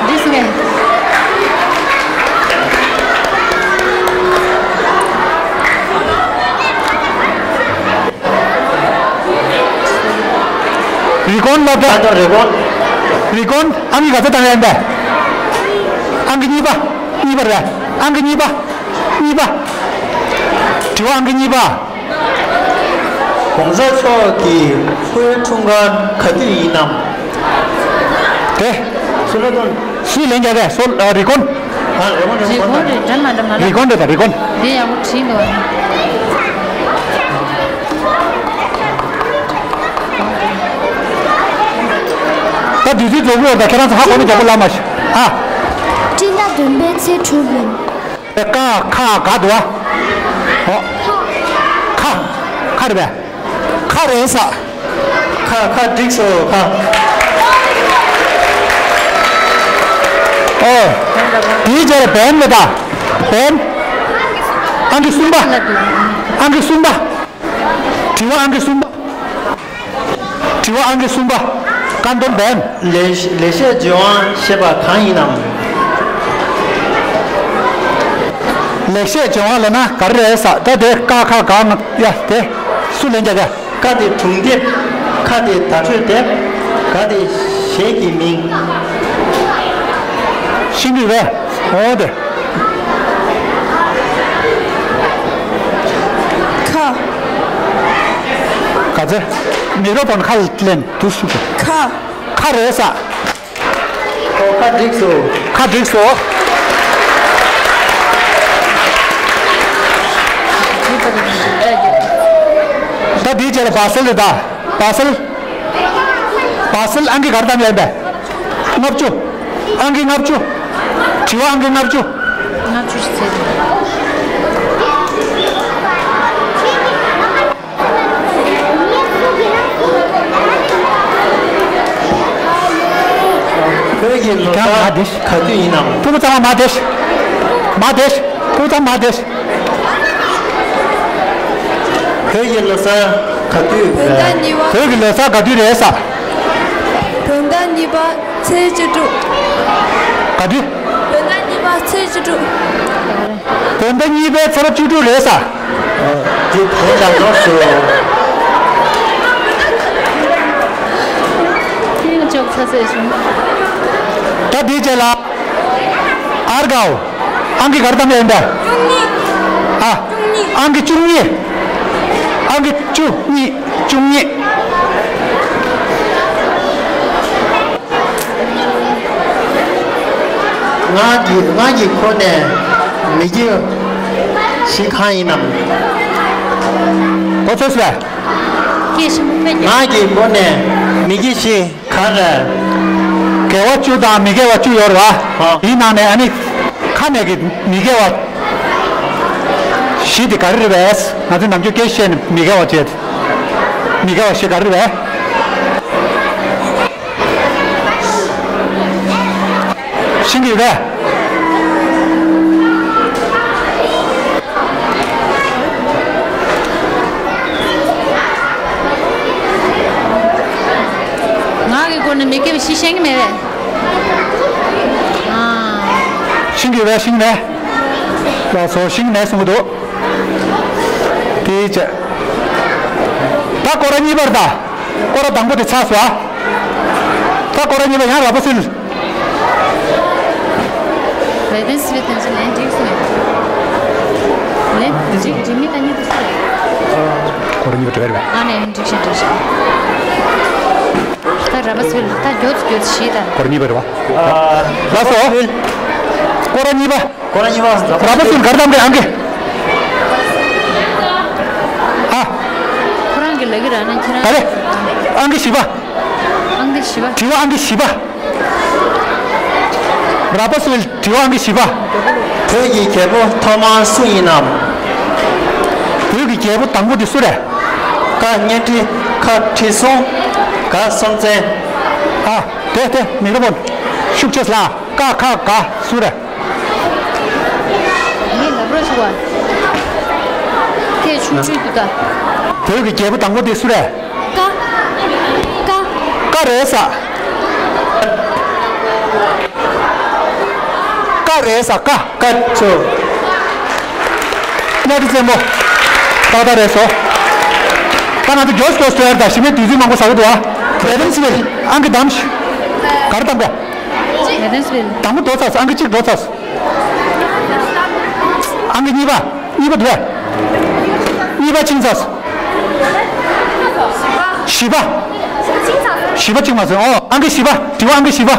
འགྲིག་སོང་ངས། རི་ཀོན་སློབ་གྲྭ། ཨ་ད་རི་ཀོན། རི་ཀོན་ཨང་ཀི་ག་ཚོད་བཏང་ཡ་ཡིན་པས། ཨང་ཀི་གཉིས་པ། གཉིས་པ་རེད། ཨང་ཀི་གཉིས་པ། གཉིས་པ། དྲི་བ་ཨང་ཀི་གཉིས་པ། གོང་ས་མཆོག་གི་སྐུའི་འཁྲུངས་སྐར་ག་དུས་ཡིན་ནམ། དེ། སོ་ལོ་ཐོན། སུས་ལན་རྒྱག་གས། སོ་ཨ། རི་ཀོན། ཨ་རི་ཀོན་རི་ཀོན་རེད། འདྲ་མ་འདྲ་མ་རི་ཀོན་རེད་ད་རི་ཀོན། དེ་ཡག་པོ་བྲིས་འདུག་ད་དུས་ཚོད་རྫོགས་ཀྱི་ཡོད་རེད་ད། ཁྱེད་རང་ཚོ་ཧ་གོ་ནས་རྒྱག་པ་ལབ་མ་ཤེས་ཨ། སྤྱི་ཟླ་བདུན་པའི་ཚེས་དྲུག་ཡིན། ཀ་ཁ་ག་འདུག་ཨ། ཨོ། ཁ། ཁ་རེད་པས། ཁ་རེད་ས། ཁ་ཁ་འགྲིག་སོང་ཁ། ཨོ། དེའི་རྗེས་ལ་བན་མེད་ད། བན། ཨང་ཀི་གསུམ་པ། ཨང་ཀི་གསུམ་པ། དྲི་བ་ཨང་ཀི་གསུམ་པ། དྲི་བ་ཨང་ཀི་གསུམ་པ། བཀའ་འདོམས་པས། ལེགས་ལེགས་བཤད་ལྗོན་དབང་ཞེས་པ་གང་ཡིན་ནམ། ལེགས་བཤད་ལྗོན་དབང་ལབ་ན་ག་རེ་རེད་ཟེར། ད་དེ་ཀ་ཁ་ག་ང་ཡ་དེ་སུ་ལེན་རྒྱག་ག་ཀ་དེ་སྒྲུང་དེབ། ཁ་དེ་བརྡ་སྤྲོད་དེབ། ག་དེ་གཞས་ཀྱི་མིང་། ཤེས་ཀྱི་རེད། འོ་དེ། ཁ། ག་ཚེ། མི་རོ་པོན་ཁ་ལེན་དུ་སུ་ག་ཁ། ཁ་རེད་ས། ཨོ་ཁ་འགྲིག་སོ། ཁ་འགྲིག་སོ། ད་དེའི་རྗེས་ལ་བ་སེལ་རེད་ད། བ་སེལ། བ་སེལ་ཨང་ཀི་ག་རེ་བཏང་ཡོད་པས། ལྔ་བཅུ། ཨང་ཀི་ལྔ་བཅུ། དྲི་བ་ཨང་ཀི་ལྔ་བཅུ། ལྔ་བཅུ་ཞིག་བྱས། བོད་ཀྱི་ལོ་གསར་ག་དུས་ཡིན་ནམ། ཕྲུ་གུ་ཚང་མ་མར་བསྡད། མར་བསྡད། ཕྲུ་གུ་ཚང་མ་མར་བསྡད། བོད་ཀྱི་ལོ་གསར་ག་དུས་རེད། བོད་ཀྱི་ལོ་གསར་ག་དུས་རེད་ས། བོད་ཟླ་གཉིས་པ་ཚེས་བཅུ་དྲུག་ག་དུས། བོད་ཟླ་གཉིས་པ་ཚེས་བཅུ་དྲུག་བོད་ཟླ་གཉིས་པའི་ཚེས་པ་བཅུ་དྲུག་རེད་ས། འདི་བོད་ལ་ནོར་སོང་། ཁྱེད་ཅོག་ཚ་ཚ་བྱུང་། ད་དེའི་རྗེས་ལ། ཨར་གའོ། ཨང་ཀི་ག་རེ་བཏང་ཡོད་འདྲ། ཨ། ཨང་ཀི་བཅུ་གཉིས། ཨང་ཀི་བཅུ་གཉིས། བཅུ་གཉིས། ང་གི་ང་གི་ཁོ་ནས་མི་སྐྱེ་བཞི་གང་ཡིན་ནམ། གོ་ཚོད་སོང་། སྐད་ཆེན་པོ་དཔེ་རྒྱག་ང་གི་ཁོ་ནས་མི་སྐྱེ་བཞི་ག་རེ། དགེ་བ་བཅུ་དང་མི་དགེ་བ་བཅུ་ཡོད་རེད་བ། ཨ། དེའི་ནང་ནས་ཨ་ནི། ཁ་ནས་ཀྱི་མི་དགེ་བ་བཞི་དེ་ག་རེ་རེད་པས། ང་ཚོས་ནམ་རྒྱུན་སྐད་ཆ་བཤད་ནས་མི་དགེ་བ་བྱེད། མི་དགེ་བ་བཞི་ག་རེ་རེད་པས། ཤེས་ཀྱི་ཡོད་པས། ང་གི་སྒོ་ནས་མི་དགེ་བ་བཞི་ཤེས་ཀྱི་མེད་པས། ཤིང་གི་བས་ཤིང་ནས། ལགས་སོ་ཤིང་ནས་གསུང་གི་འདུག་དེའི་ཆ། ད་སྐོར་ར་གཉིས་པར་ད། སྐོར་ར་དང་པོ་དེ་ཚར་སོང་ཨ། ད་སྐོར་ར་གཉིས་པ་ཡང་ར་པ་སིལ། རེ་ཏན་སི་བི་ཏན་ཅི་ལན་འགྲིག་སོང་། ལན་འགྲིག་འགྲིག་མི་ད་གཉིས་དེ་སུ་རེད། སྐོར་ར་གཉིས་པ་འགྲོ་བར་བས། ཨ་ནས་འགྲིག་ཤག་འགྲིག་ཤག་ད་ར་པ་སིལ་ད་མགྱོགས་མགྱོགས་ཤིག་ད། སྐོར་ར་གཉིས་པ་རེད་བ། ལགས་སོ། སྐོར་ར་གཉིས་པ། སྐོར་ར་གཉིས་པ། ར་པ་སུན་གར་དམ་གི་ཨང་ཀི། ཨ། ཁོ་རང་གི་ལ་གི་ར་ན་ཁྱེད་རང་། ག་རེ། ཨང་ཀི་བཞི་པ། ཨང་ཀི་བཞི་པ། དྲི་བ་ཨང་ཀི་བཞི་པ། ར་པ་སུན་དྲི་བ་ཨང་ཀི་བཞི་པ། བོད་ཀྱི་རྒྱལ་པོ་ཐོག་མ་སུ་ཡིན་ནམ། བོད་ཀྱི་རྒྱལ་པོ་དང་པོ་དེ་སུ་རེད། ཀ་གཉའ་ཁྲི། ཁ་ཁྲི་སྲོང་། ག་སྲོང་བཙན། ཨ། དེ་དེ་མི་རོ་པོན། ཤུགས་ཆེ་ལ། ཀ་ཁ་ག་སུ་རེད། ངས་ལབ་རོགས་ཞུ་བ། ཁྱེད་ཆུང་ཆུང་འདུག་ད། བོད་ཀྱི་རྒྱལ་པོ་དང་པོ་དེ་སུ་རེད། ཀ་ཀ་ཀ་རེད་ས། ཀ་རེད་ས་ཀ་ཀ་ཚོ། གཉའ་ཁྲི་བཙན་པོ། ཏག་ཏག་རེད་སོ། ད་ང་ཚོ་མགྱོགས་མགྱོགས་སུ་ཡར་ད་ཞི་མེད་དུས་ཚོད་མང་པོ་ཟ་གི་འདུག་ཨ། རེ་ཏན་སི་བིལ་ཨང་ཀི་དམ་ཤི། གར་དམ་ག། རེ་ཏན་སི་བིལ། དང་པོ་འགྲོ་ཚར་སོ་ཨང་ཀི་གཅིག་འགྲོ་ཚར་སོ། ཨང་ཀི་གཉིས་པ། གཉིས་པ་འདུག་གས། གཉིས་པ་ཕྱིན་ཚར་སོང་། བཞི་པ། བཞི་པ་ཕྱིན་མ་སོང་། ཨོ་ཨང་ཀི་བཞི་པ། དྲི་བ་ཨང་ཀི་བཞི་པ།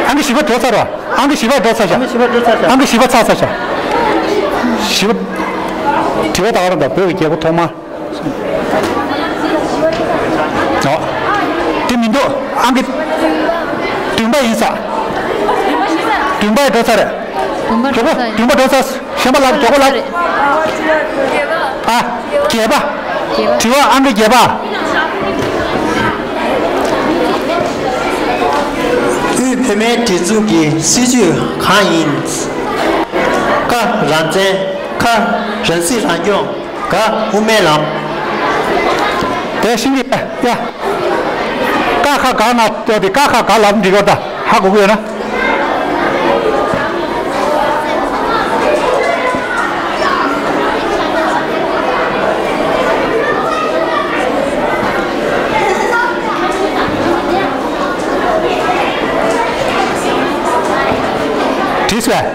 ཨང་ཀི་བཞི་པ་འགྲོ་ཚར་བ། ཨང་ཀི་བཞི་པ་འགྲོ་ཚར་ཤག་ཨང་ཀི་བཞི་པ་འགྲོ་ཚར་ཤག་ཨང་ཀི་བཞི་པ་ཚར་ཚར་ཤག་བཞི་པ། དྲི་བ་ད་ག་རང་དང་བོད་ཀྱི་རྒྱལ་པོ་ཐོག་མ། ཨོ། དེ་མི་འདུག་ཨང་ཀི། བདུན་པ་ཡིན་ས། བདུན་པ་འགྲོ་ཚར་རེད། བདུན་པ་འགྲོ་ཚར་ཡིན། མགྱོགས་པོ་བདུན་པ་འགྲོ་ཚར། གཞན་པ་ལབ་མགྱོགས་པོ་ལབ། ཨ། བརྒྱད་པ། དྲི་བ་ཨང་ཀི་བརྒྱད་པ། དབུས་བོད་མིའི་སྒྲིག་འཛུགས་ཀྱི་སྲིད་ཇུས་གང་ཡིན། ཀ་རང་བཙན། ཁ་རང་སྲིད་རང་སྐྱོང་། ག་དབུ་མའི་ལམ། དེ་ཤིང་གི་ཡ། ཀ་ཁ་ག་ན་ལྟོས་ཏེ་ཀ་ཁ་ག་ལབ་འགྲིག་གོ། ད་ཧ་གོ་གི་ཡོད་ན། བྲིས་སོང་།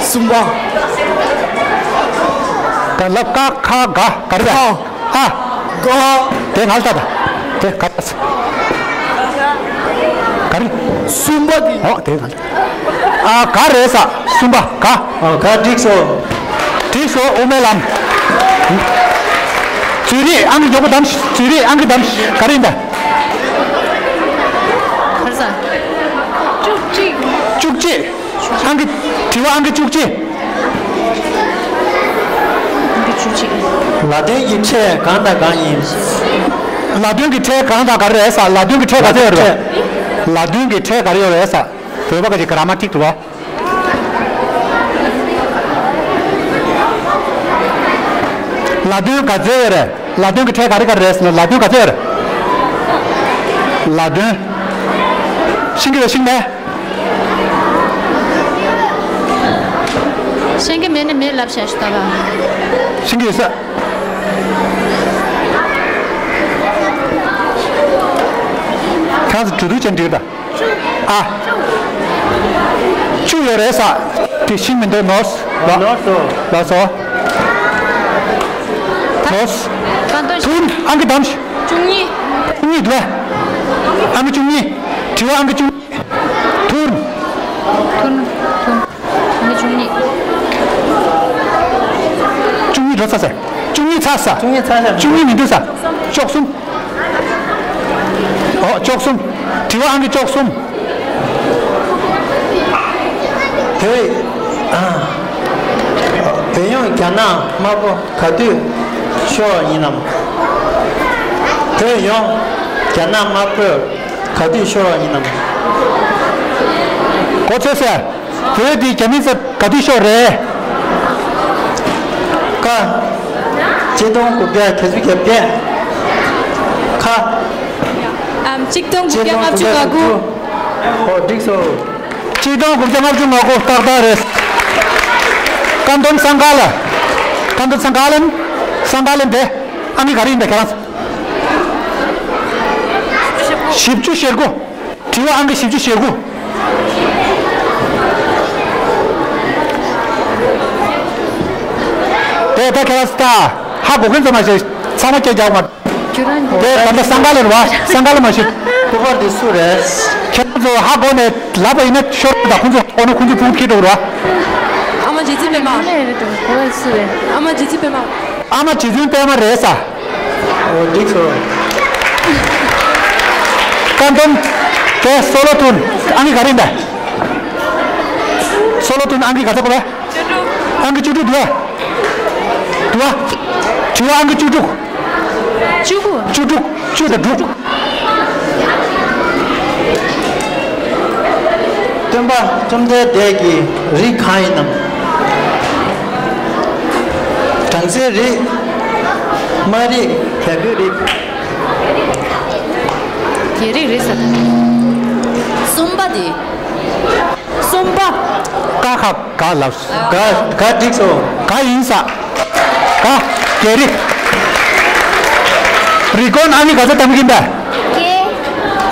གསུམ་པ། ད་ལབ། ཀ་ཁ་ག་ག་རེ་རེད། ཨ། ག་དེ་ང་ལྟ་ད། དེ་ག་རེ་རེད། ག་རེ། གསུམ་པ་དེ། ཨོ་དེ་ང་ལྟ། ཨ་ག་རེད་ས། གསུམ་པ་ག། ཨ་ག་འགྲིག་སོང་། འགྲིག་སོང་། དབུ་མའི་ལམ། རྩོད་རིགས་ཨང་ཀི་མགྱོགས་པོ་གདམ། རྩོད་རིགས་ཨང་ཀི་གདམ། ག་རེ་ཡིན་ད། ག་རེ་ས། བཅུ་གཅིག་བཅུ་གཅིག་ཨང་ཀི། དྲི་བ་ཨང་ཀི་བཅུ་གཅིག་ཨང་ཀི་བཅུ་གཅིག་ལ་དོན་གྱི་ཕྲད་གང་དང་གང་ཡིན། ལ་དོན་གྱི་ཕྲད་གང་དང་ག་རེ་རེད་ས། ལ་དོན་གྱི་ཕྲད་ག་ཚོད་ཡོད་རེད། ལ་དོན་གྱི་ཕྲད་ག་རེ་ཡོད་རེད་ས། བོད་པ་ག་ཅིག་ག་ར་མ་ཏིག་ཏུ་བ། ལ་དོན་ག་ཚོད་ཡོད་རེད། ལ་དོན་གྱི་ཕྲད་ག་རེ་ག་རེ་རེད་ཟེར་ན། ལ་དོན་ག་ཚོད་ཡོད་རེད། ལ་དོན། ཤེས་ཀྱི་ཡོད་ཤེས་མེད། ཤེས་ཀྱི་མེད་ན་མེད་ལབ་བྱ་ཞུ་ད་ག་ཤེས་ཀྱི་ཡོད་ས། ཁྱེད་ཚོ་གྲོས་བསྡུར་བྱས་འགྲིག་ད། ཨ། བཅུ་ཡོད་རེད་ས། དེ་ཤེས་མི་འདུག་ནོར་སོང་། ལོ། ལོ་སོ། ལོ་སོ། ཐུག་ཨང་ཀི་གདམ། བཅུ་གཉིས། བཅུ་གཉིས་འདུག་ཨ། ཨང་ཀི་བཅུ་གཉིས། དྲི་བ་ཨང་ཀི་བཅུ་གཉིས། ཐུག་ཐུག་ཐུག་ཨང་ཀི་བཅུ་གཉིས། བཅུ་གཉིས་འགྲོ་ཚར་ཟེར། བཅུ་གཉིས་ཚར་ས། བཅུ་གཉིས་ཚར་ས། བཅུ་གཉིས་མི་འདུག་ས། བཅུ་གསུམ། ཨོ་བཅུ་གསུམ། དྲི་བ་ཨང་ཀི་བཅུ་གསུམ། བོད། ཨ། བོད་ཡོངས་རྒྱ་ནག་དམར་པོ་ག་དུས་ཤོར་བ་ཡིན་ནམ། བོད་ཡོངས་རྒྱ་ནག་དམར་པོས་ག་དུས་ཤོར་བ་ཡིན་ནམ། གོ་ཚོད་ཟེར། བོད་འདི་རྒྱ་མི་ཚོ་ག་དུས་ཤོར་རེད། ཀ། ཆིག་སྟོང་དགུ་བརྒྱ་བརྒྱད་ཅུ་གྱ་བརྒྱད། ཁ། ཨམ། ཆིག་སྟོང་དགུ་བརྒྱ་ལྔ་བཅུ་ང་དགུ། ཨོ་འགྲིག་སོང་། ཆིག་སྟོང་དགུ་བརྒྱ་ལྔ་བཅུ་ང་དགུ་ཏག་ཏག་རེད། ཀན་ཏོན་སང་ག་ལ། ཀན་ཏོན་སང་ག་ལན། སང་ག་ལན་དེ། ཨང་ཀི་ག་རེ་ཡིན་པས་ཁྱེད་རང་། བཞི་བཅུ་ཞེ་དགུ། དྲི་བ་ཨང་ཀི་བཞི་བཅུ་ཞེ་དགུ། དེ་ད་ཁྱེད་རང་ད་ཧ་གོ་མཁན་ཚང་མ་ཞིག་ཚང་མ་སྐད་རྒྱག་མ། ཁྱོད་རང་དེ་ད་ལྟ་སང་ག་ལེར་བ། སང་ག་ལེ་མ་ཤེས། སྐུ་པར་འདི་སུ་རེད། ཁྱེད་རང་ཚོ་ཧ་གོ་ནས་ལབ་པ་ཡིན་ན་ཤོར་དང་ཁོང་ཚོ་ཧ་གོ་ན་ཁོང་ཚོ་ཕུང་ཁྱེར་འགྲོ་ར། ཨ་མ་རྗེ་བཙུན་པད་མ། ཨ་མ་རྗེ་བཙུན་པད་མ། ཨ་མ་རྗེ་བཙུན་པད་མ་རེད་ས། འོ་འགྲིག་སོང་། ཀན་ཏོན། དེ་སོ་ལོ་ཐུན། ཨང་ཀི་ག་རེ་ཡིན་པས། སོ་ལོ་ཐུན་ཨང་ཀི་ག་ཚོད་གོ་བས། ཨང་ཀི་བཅུ་དྲུག་འདུག་བས། འདུག་བ། དྲི་བ་ཨང་ཀི་བཅུ་དྲུག་བཅུ་དགུ། བཅུ་དྲུག་བཅུ་དང་དྲུག་སྟོན་པ་བཅོམ་ལྡན་འདས་ཀྱི་རིགས་གང་ཡིན་ནམ། བྲམ་ཟེའི་རིགས། དམངས་རིགས། རྒྱལ་པོའི་རིགས། རྒྱལ་རིགས་རེད་ཟེར། གསུམ་པ་དེ། གསུམ་པ། ཀ་ཁ་ག་ལབ། ག་ག་འགྲིག་སོང་། ག་ཡིན་ས། ག་རྒྱལ་རིགས། རི་ཀོན་ཨང་ཀི་ག་ཚོད་བཏང་གིན་པས།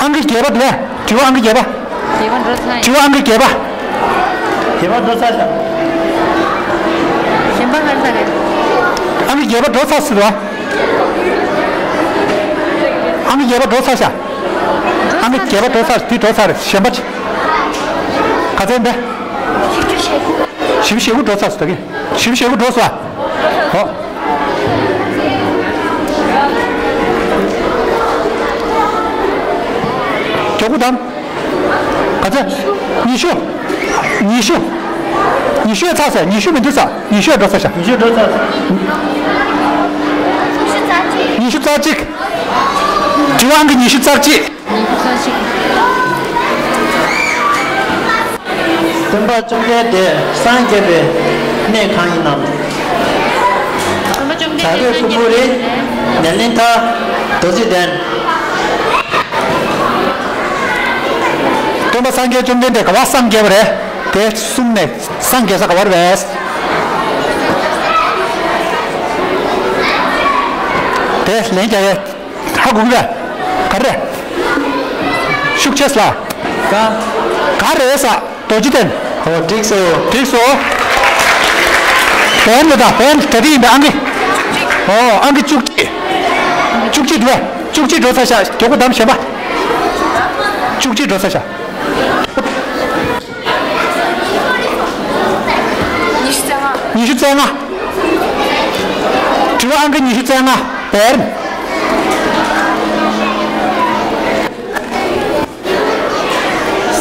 ཨང་ཀི་བརྒྱད་པ་འདུག་བས། དྲི་བ་ཨང་ཀི་བརྒྱད་པ། བརྒྱད་པ་འགྲོ་ཚར་ཡིན། དྲི་བ་ཨང་ཀི་བརྒྱད་པ། བརྒྱད་པ་འགྲོ་ཚར་ཤག་གཞན་པ་ག་རེ་ཟེར་རེད། ཨང་ཀི་བརྒྱད་པ་འགྲོ་ཚར་ཟེར་བ། ཨང་ཀི་བརྒྱད་པ་འགྲོ་ཚར་ཤག་ཨང་ཀི་བརྒྱད་པ་འགྲོ་ཚར། དེ་འགྲོ་ཚར་རེད། གཞན་པ་ཅི། ག་ཚོད་ཡིན་པས། བཞི་བཅུ་ཞེ་དགུ། བཞི་བཅུ་ཞེ་དགུ་འགྲོ་ཚར་ཟེར་ད་གིན། བཞི་བཅུ་ཞེ་དགུ་འགྲོ་ཚར། ཧོ། མགྱོགས་པོ་དང་། ག་ཚོད། ཉི་ཤུ། ཉི་ཤུ། ཉི་ཤུ་ཡང་ཚར་ཟེར། ཉི་ཤུ་མི་འདུག་ས། ཉི་ཤུ་ཡང་འགྲོ་ཚར་ཤག་ཉི་ཤུ་འགྲོ་ཚར། ཉི་ཤུ་རྩ་གཅིག་དྲི་བ་ཨང་ཀི་ཉི་ཤུ་རྩ་གཅིག་ཉི་ཤུ་རྩ་གཅིག་སྟོན་པ་བཅོམ་ལྡན་འདས་སངས་རྒྱས་པའི་གནས་གང་ཡིན་ནམ། སྟོན་པ་བཅོམ་ ད་རེས་ཕུར་བུ་རེད། ནས་ལེན་ཐ། རྡོ་རྗེ་གདན། སྟོན་པ་སངས་རྒྱས་བཅོམ་ལྡན་འདས་ག་བ་སངས་རྒྱས་པ་རེད། དེ་གསུམ་ནས་སངས་རྒྱས་ས་ག་བར་བས། དེ་ལན་རྒྱག་ཡས། ཧ་གོ་གི་རེད། ག་རེ། ཤུགས་ཆེ་ལ། ག་ག་རེད་ས། རྡོ་རྗེ་གདན། ཨོ་འགྲིག་སོ། འགྲིག་སོ། བན་ལ་ད་བན་ད་དེ་ཡིན་པ་ཨང་ཀི། ཨོ་ཨང་ཀི་བཅུ་གཅིག་བཅུ་གཅིག་འགྲོ། བཅུ་གཅིག་འགྲོ་ཚར་ཤག་མགྱོགས་པོ་གདམ་བྱེད་པ། བཅུ་གཅིག་འགྲོ་ཚར་ཤག་ཉི་ཤུ་རྩ་ལྔ། ཉི་ཤུ་རྩ་ལྔ། དྲི་བ་ཨང་ཀི་ཉི་ཤུ་རྩ་ལྔ། བན།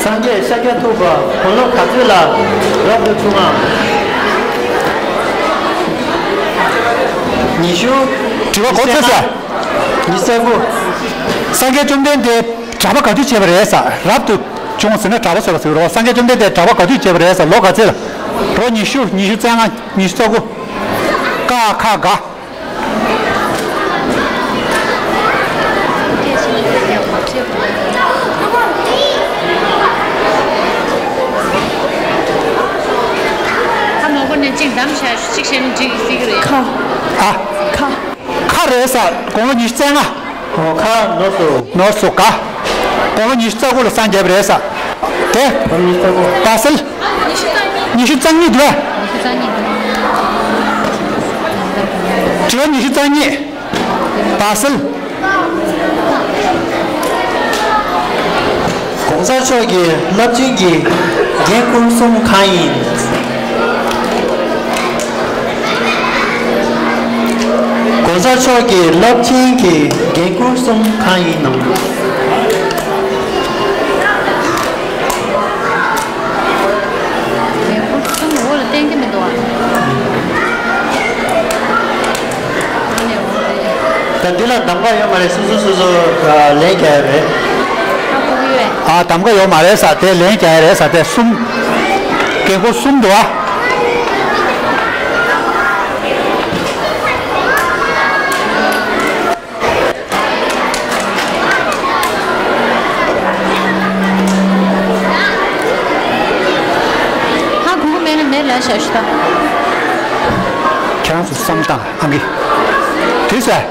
སངས་རྒྱས་ཤཱཀྱ་ཐུབ་པ་དགུང་ལོ་ག་ཚོད་ལ་རབ་ཏུ་བྱུང་ངམ། ཉི་ཤུ། དྲི་བ་གོ་ཚོད་ཟེར། ཉི་ཤུ་རྩ་དགུ། སངས་རྒྱས་བཅོམ་ལྡན་འདས་གྲྭ་པ་ག་དུས་བྱས་པ་རེད་ཟེར། རབ་ཏུ་བྱུང་ཟེར་ན་གྲྭ་པ་ཟེར་བ་ཟེར་རོ། སངས་རྒྱས་བཅོམ་ལྡན་འདས་གྲྭ་པ་ག་དུས་བྱས་པ་རེད་ཟེར། ལོ་ག་ཚོད་ལ། ལོ་ཉི་ཤུ། ཉི་ཤུ་རྩ་ལྔ། ཉི་ཤུ་རྩ་དགུ། ཀ་ཁ་ག་ཁ་མང་པོ་ནས་གཅིག་བདམས་བྱ་གཅིག་བཤད་ན་འགྲིག་སྲིད་ཀྱི་རེད། ཁ། ཨ། ཁ། ཁ་རེད་ས། དགུང་ལོ་ཉི་ཤུ་རྩ་ལྔ། ཨོ་ཁ་ནོར་སོ། ནོར་སོ་ག་དགུང་ལོ་ཉི་ཤུ་རྩ་དགུ་ལ་སངས་རྒྱས་པ་རེད་ས། དེ། དགུང་ལོ་ཉི་ཤུ་རྩ་དགུ། སྦ་སིལ། ཉི་ཤུ་རྩ་གཉིས་འདུག་ཨ། དྲི་བ་ཉི་ཤུ་རྩ་གཉིས། སྦ་སིལ། ༸གོང་ས་མཆོག་གི་རླབས་ཆེན་གྱི་འགན་ཁུར་གསུམ་གང་ཡིན། ༸གོང་ས་མཆོག་གི་རླབས་ཆེན་གྱི་འགན་ཁུར་གསུམ་གང་ཡིན་ནམ། འགན་ཁུར་གསུམ་འོག་ལ་བསྟན་གྱི་མི་འདུག་ཨ། ད་འདི་ལ་གདམ་ག་ཡོད་མ་རེད། སོ་སོ་སོ་སོ་ལན་རྒྱག་ཡ་རེད། ཨ་གདམ་ག་ཡོད་མ་རེད་ས། དེ་ལན་རྒྱག་ཡ་རེད་ས། དེ་གསུམ། འགན་ཁུར་གསུམ་འདུག་ཨ། ཧ་གོ་གི་མེད་ན་མེད་ལབ་བཞག་ཤོག་ད། ཁྱེད་རང་ཚོ་བསམ་བློ་བཏང་ཨང་ཀི། དུས་ཚོད།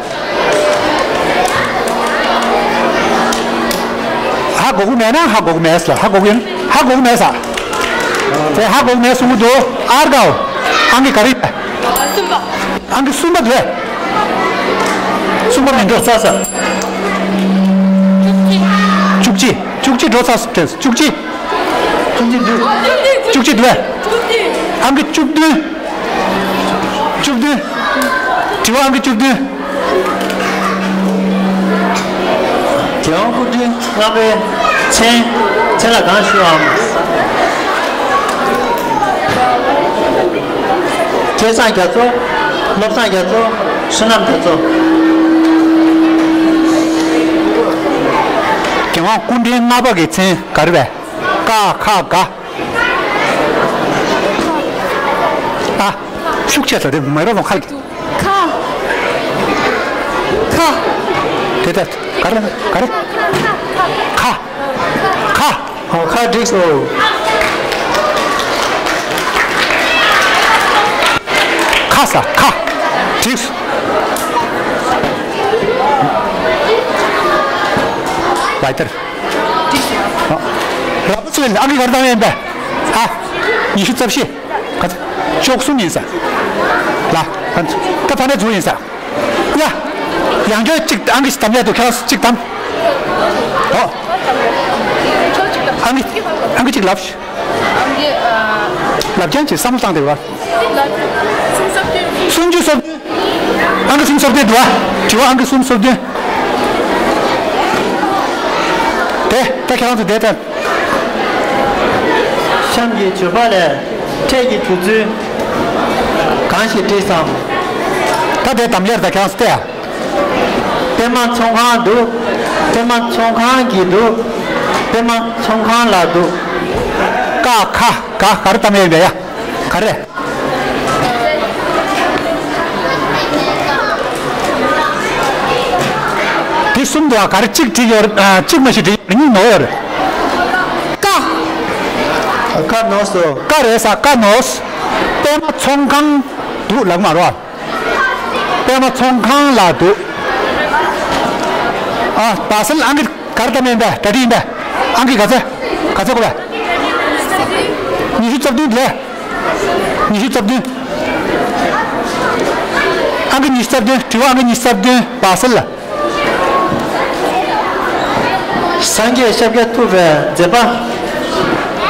ཧ་གོ་གི་མེད་ན་ཧ་གོ་གི་མེད་ཟེར། ཧ་གོ་གི་ཡོད་ན་ཧ་གོ་གི་མེད་ཟེར། དེ་ཧ་གོ་གི་མེད་གསུང་གི་འདུག་ཨར་གའོ། ཨང་ཀི་ག་རེ་ཡིན། གསུམ་པ། ཨང་ཀི་གསུམ་པ་དེ། གསུམ་པ་མི་འགྲོ་ས་ས། བཅུ་གཅིག་བཅུ་གཅིག་འགྲོ་ས་ས་དེ་བཅུ་གཅིག་བཅུ་གཅིག་འདུག་བཅུ་གཅིག་འདུག་ཨང་ཀི་བཅུ་བདུན། བཅུ་བདུན། དྲི་བ་ཨང་ཀི་བཅུ་བདུན། རྒྱལ་དབང་སྐུ་ཕྲེང་ལྔ་པའི་མཚན། མཚན་ལ་གང་ཞུའམ། སྐལ་བཟང་རྒྱ་མཚོ། བློ་བཟང་རྒྱ་མཚོ། བསོད་ནམས་རྒྱ་མཚོ། རྒྱལ་དབང་སྐུ་ཕྲེང་ལྔ་པ་གི་མཚན་ག་རེ་རེད། ཀ་ཁ་ག་ཨ། ཤུགས་ཆེ་ས་རེད། མེ་རོ་ལོང་ཁ་ལ། ཁ། ཁ། དེ་ལྟར་ག་རེ་ག་རེ། ཁ། ཁ། ཨོ་ཁ་འགྲིག་སོང་། ཁ་ས་ཁ། འགྲིག་སོང་། ལ་ཡི་ཏར། ཨ། ར་པ་ཚོས་ཨ་མི་གར་བཏང་ཡིན་པས། ཨ། ཉི་ཤུ་རྩ་བཞི། ག་ཚོད། བཅུ་གསུམ་ཡིན་ས། ལ། ད་ཕ་ནས་འཛུགས་ཡིན་ས། ཡ། ཡང་བསྐྱར་གཅིག་ཨང་ཀི་ཞིག་གདམ་ཡ་འདུག་ཁྱེད་རང་གཅིག་གདམ། ཨོ། ཨང་ཀི་ཨང་ཀི་གཅིག་ལབ་ཤིག་ཨང་ཀི་ཨ། ལབ་རྐྱང་གཅིག་བསམ་བློ་བཏང་བསྡད་པ། སུམ་ཅུ་སོ་བདུན། ཨང་ཀི་སུམ་ཅུ་སོ་བདུན་འདུག་ཨ། དྲི་བ་ཨང་ཀི་སུམ་ཅུ་སོ་བདུན། དེ་ད་ཁྱེད་རང་ཚོ་བསྡད་དང་། གཤམ་གྱི་བརྗོད་པ་ལས་འཕྲལ་གྱི་དུས་ཚོད་གང་ཞིག་བྲིས་སམ། ད་དེ་གདམ་ལེར་ད་ཁྱེད་རང་ཚོ་བལྟས་ཨ། པད་མ་ཚོང་ཁང་འདུག་པད་མ་ཚོང་ཁང་གི་འདུག་པད་མ་ཚོང་ཁང་ལ་འདུག་ཀ་ཁ་ག་ག་རེ་གདམ་ཡ་ཡིན་པས་ཡ། ག་རེ། གསུམ་འདུག་ཨ། ག་རེ་གཅིག་བྲིས་ཡོད་རེད། ཨ། གཅིག་མ་ཞིག་བྲིས་ཡོད་རེད། གཉིས་ནོར་ཡོད་རེད། ཀ། ཀ་ནོར་སོང་། ཀ་རེད་ས། ཀ་ནོར། པད་མ་ཚོང་ཁང་འདུག་ལབ་མ་རོགས། པད་མ་ཚོང་ཁང་ལ་འདུག་ཨ། བ་སལ་ཨང་ཀི་ག་རེ་བཏང་ཡིན་པས། གྲ་སྒྲིག་ཡིན་པས། ཨང་ཀི་ག་ཚད། ག་ཚད་གོ་བས། ཉི་ཤུ་རྩ་བདུན་ལས། ཉི་ཤུ་རྩ་བདུན། ཨང་ཀི་ཉི་ཤུ་རྩ་བདུན། དྲི་བ་ཨང་ཀི་ཉི་ཤུ་རྩ་བདུན། བ་སལ་ལ། སངས་རྒྱས་ཤཱཀྱ་ཐུབ་པའི་མཛད་པ་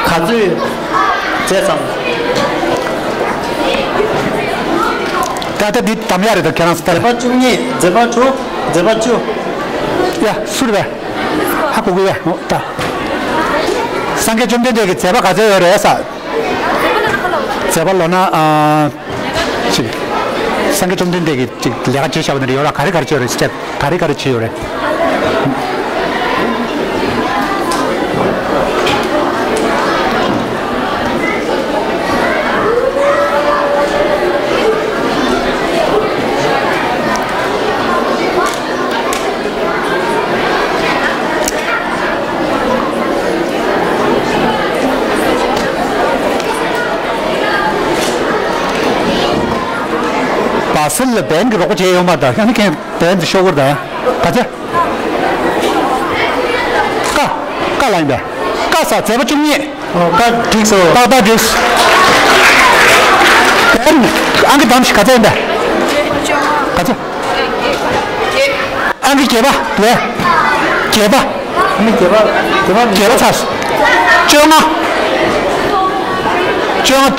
ག་ཚོད་མཛད་ཙམ། ད་ལྟ་འདི་གདམ་ཡག་རེད་ད་ཁྱེད་རང་ཚོ་ལྟར། མཛད་པ་བཅུ་གཉིས། མཛད་པ་དྲུག་མཛད་པ་བཅུ། ཡ་སུ་རེད་པས། ཧ་གོ་གི་ཡ། འོ་ད། སངས་རྒྱས་བཅོམ་ལྡན་འདས་ཀྱི་མཛད་པ་ག་ཚོད་ཡོད་རེད་ས། མཛད་པ་ལོ་ན། ཨ། ཅིག་སངས་རྒྱས་བཅོམ་ལྡན་འདས་ཀྱིས་ཅིག་ལས་ཀ་བྱས་བཞག་པ་ནི་ཡོད་ར། ག་རེ་ག་རེ་བྱས་ཡོད་རེད། སི་ཊེབ་ག་རེ་ག་རེ་བྱས་ཡོད་རེད། བ་སིལ་ལ་བན་གྱི་རོགས་པ་བྱས་ཡོང་མ་ད། ཨ་ནི་ཁྱེད་བན་དུ་ཤོག་གུར་ད། ག་ཚོད། ཀ། ཀ་ལ་ཡིན་པས། ཀ་ས་མཛད་པ་བཅུ་གཉིས། ཨོ་ཀ་འགྲིག་སོང་། ཏག་ཏག་འགྲིག་ཨང་ཀི་དམ་ཞིག་ག་ཚོད་ཡིན་པས། ག་ཚོད། ཨང་ཀི་བརྒྱད་པ་ལས། བརྒྱད་པ། ཨང་ཀི་བརྒྱད་པ། བརྒྱད་པ་མི་བརྒྱད་པ་ཚར། བཅོ་ལྔ། བཅོ་ལྔ།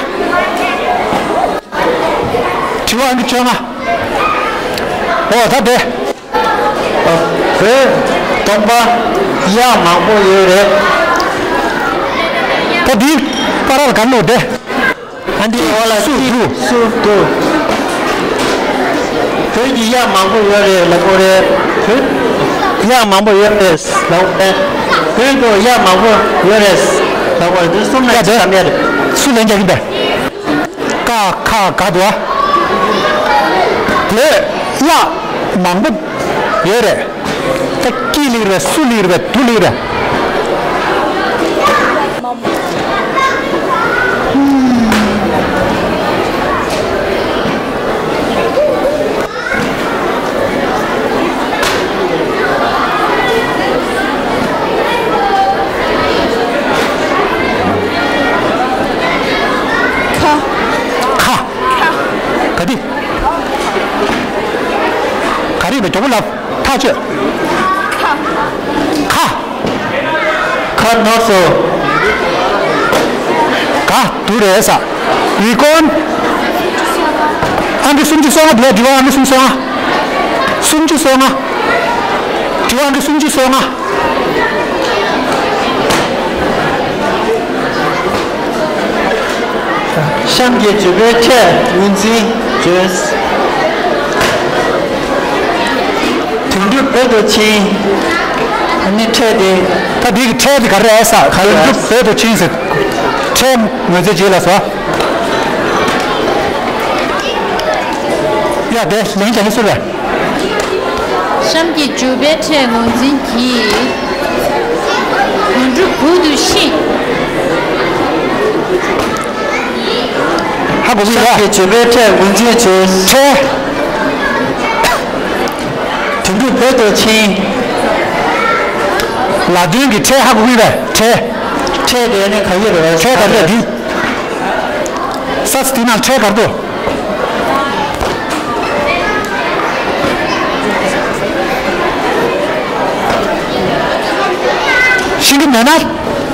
དྲི་བ་ཨང་ཀི་བཅོ་ལྔ། ཨོ་ད་བསྡད། བོད་སྟོང་པ་གཡག་མང་པོ་ཡོད་རེད། ད་འདི་པ་རར་ག་ནོ་བསྡད། ཨ་འདི་འོ་ལ་སུ་སུ་འདུག་སུ་འདུག་བོད་ཀྱི་གཡག་མང་པོ་ཡོད་རེད་ལབ་དགོས་རེད། བོད་གཡག་མང་པོ་ཡོད་རེད་ལབ་དགོས་རེད། བོད་དུ་གཡག་མང་པོ་ཡོད་རེད་ལབ་དགོས་རེད། འདི་གསུམ་ལ་ཡ་ཅི་བསམ་ཡ་རེད། སུ་ལན་རྒྱག་གི་འདུག་ཀ་ཁ་ག་འདུག་ཨ། བོད་གཡག་མང་པོ་ཡོད་རེད། ད་ཀི་ལིག་རེད། སུ་ལིག་རེད། དུ་ལིག་རེད། ཁ། ཁ། ག་དེ། ག་རེ་ཡིན་པ། མགྱོགས་པོ་ལབ། ཐག་ཆོད། ཁ། ཁ་ནོར་སོང་། ག་དུ་རེད་ས། ཡི་ཀོན། ཨང་ཀི་སུམ་ཅུ་སོ་ལྔ་བློ་དྲི་བ་ཨང་ཀི་སུམ་ཅུ་སོ་ལྔ། སུམ་ཅུ་སོ་ལྔ། དྲི་བ་ཨང་ཀི་སུམ་ཅུ་སོ་ལྔ། གཤམ་གྱི་བརྗོད་པའི་ཕྲད་ངོས་འཛིན་བྱོས། དོན་གྲུབ་བོད་དུ་ཕྱིན། ཨ་ནི་ཕྲད་དེ། ད་འདི་གི་ཕྲད་དེ་ག་རེ་རེད་ས། ག་རེ་རེད། དོན་གྲུབ་བོད་དུ་ཕྱིན་ཟེར། ཕྲད་ངོས་འཛིན་བྱེད་ལ་སོ། ཡ་དེ་ལན་ཅན་ནི་སུ་རེད། གཤམ་གྱི་བརྗོད་པའི་ཕྲད་ངོས་འཛིན་གྱིས། དོན་གྲུབ་བོད་དུ་ཕྱིན། ཧ་གོ་གི་ཡོད། གཤམ་གྱི་བརྗོད་པའི་ཕྲད་ངོས་འཛིན་བྱེད། ཕྲད། དོན་གྲུབ་བོད་དུ་ཕྱིན། ལ་དོན་གྱི་ཕྲད་ཧ་གོ་གི་ཡོད་པས། ཕྲད། ཕྲད་དེ་ནི་ག་གི་རེད། ཕྲད་ག་རེ་རེད། ས་ཚིགས་དེ་ནང་ཕྲད་ག་རེ་འདུག་ཤེས་ཀྱི་མེད་ན།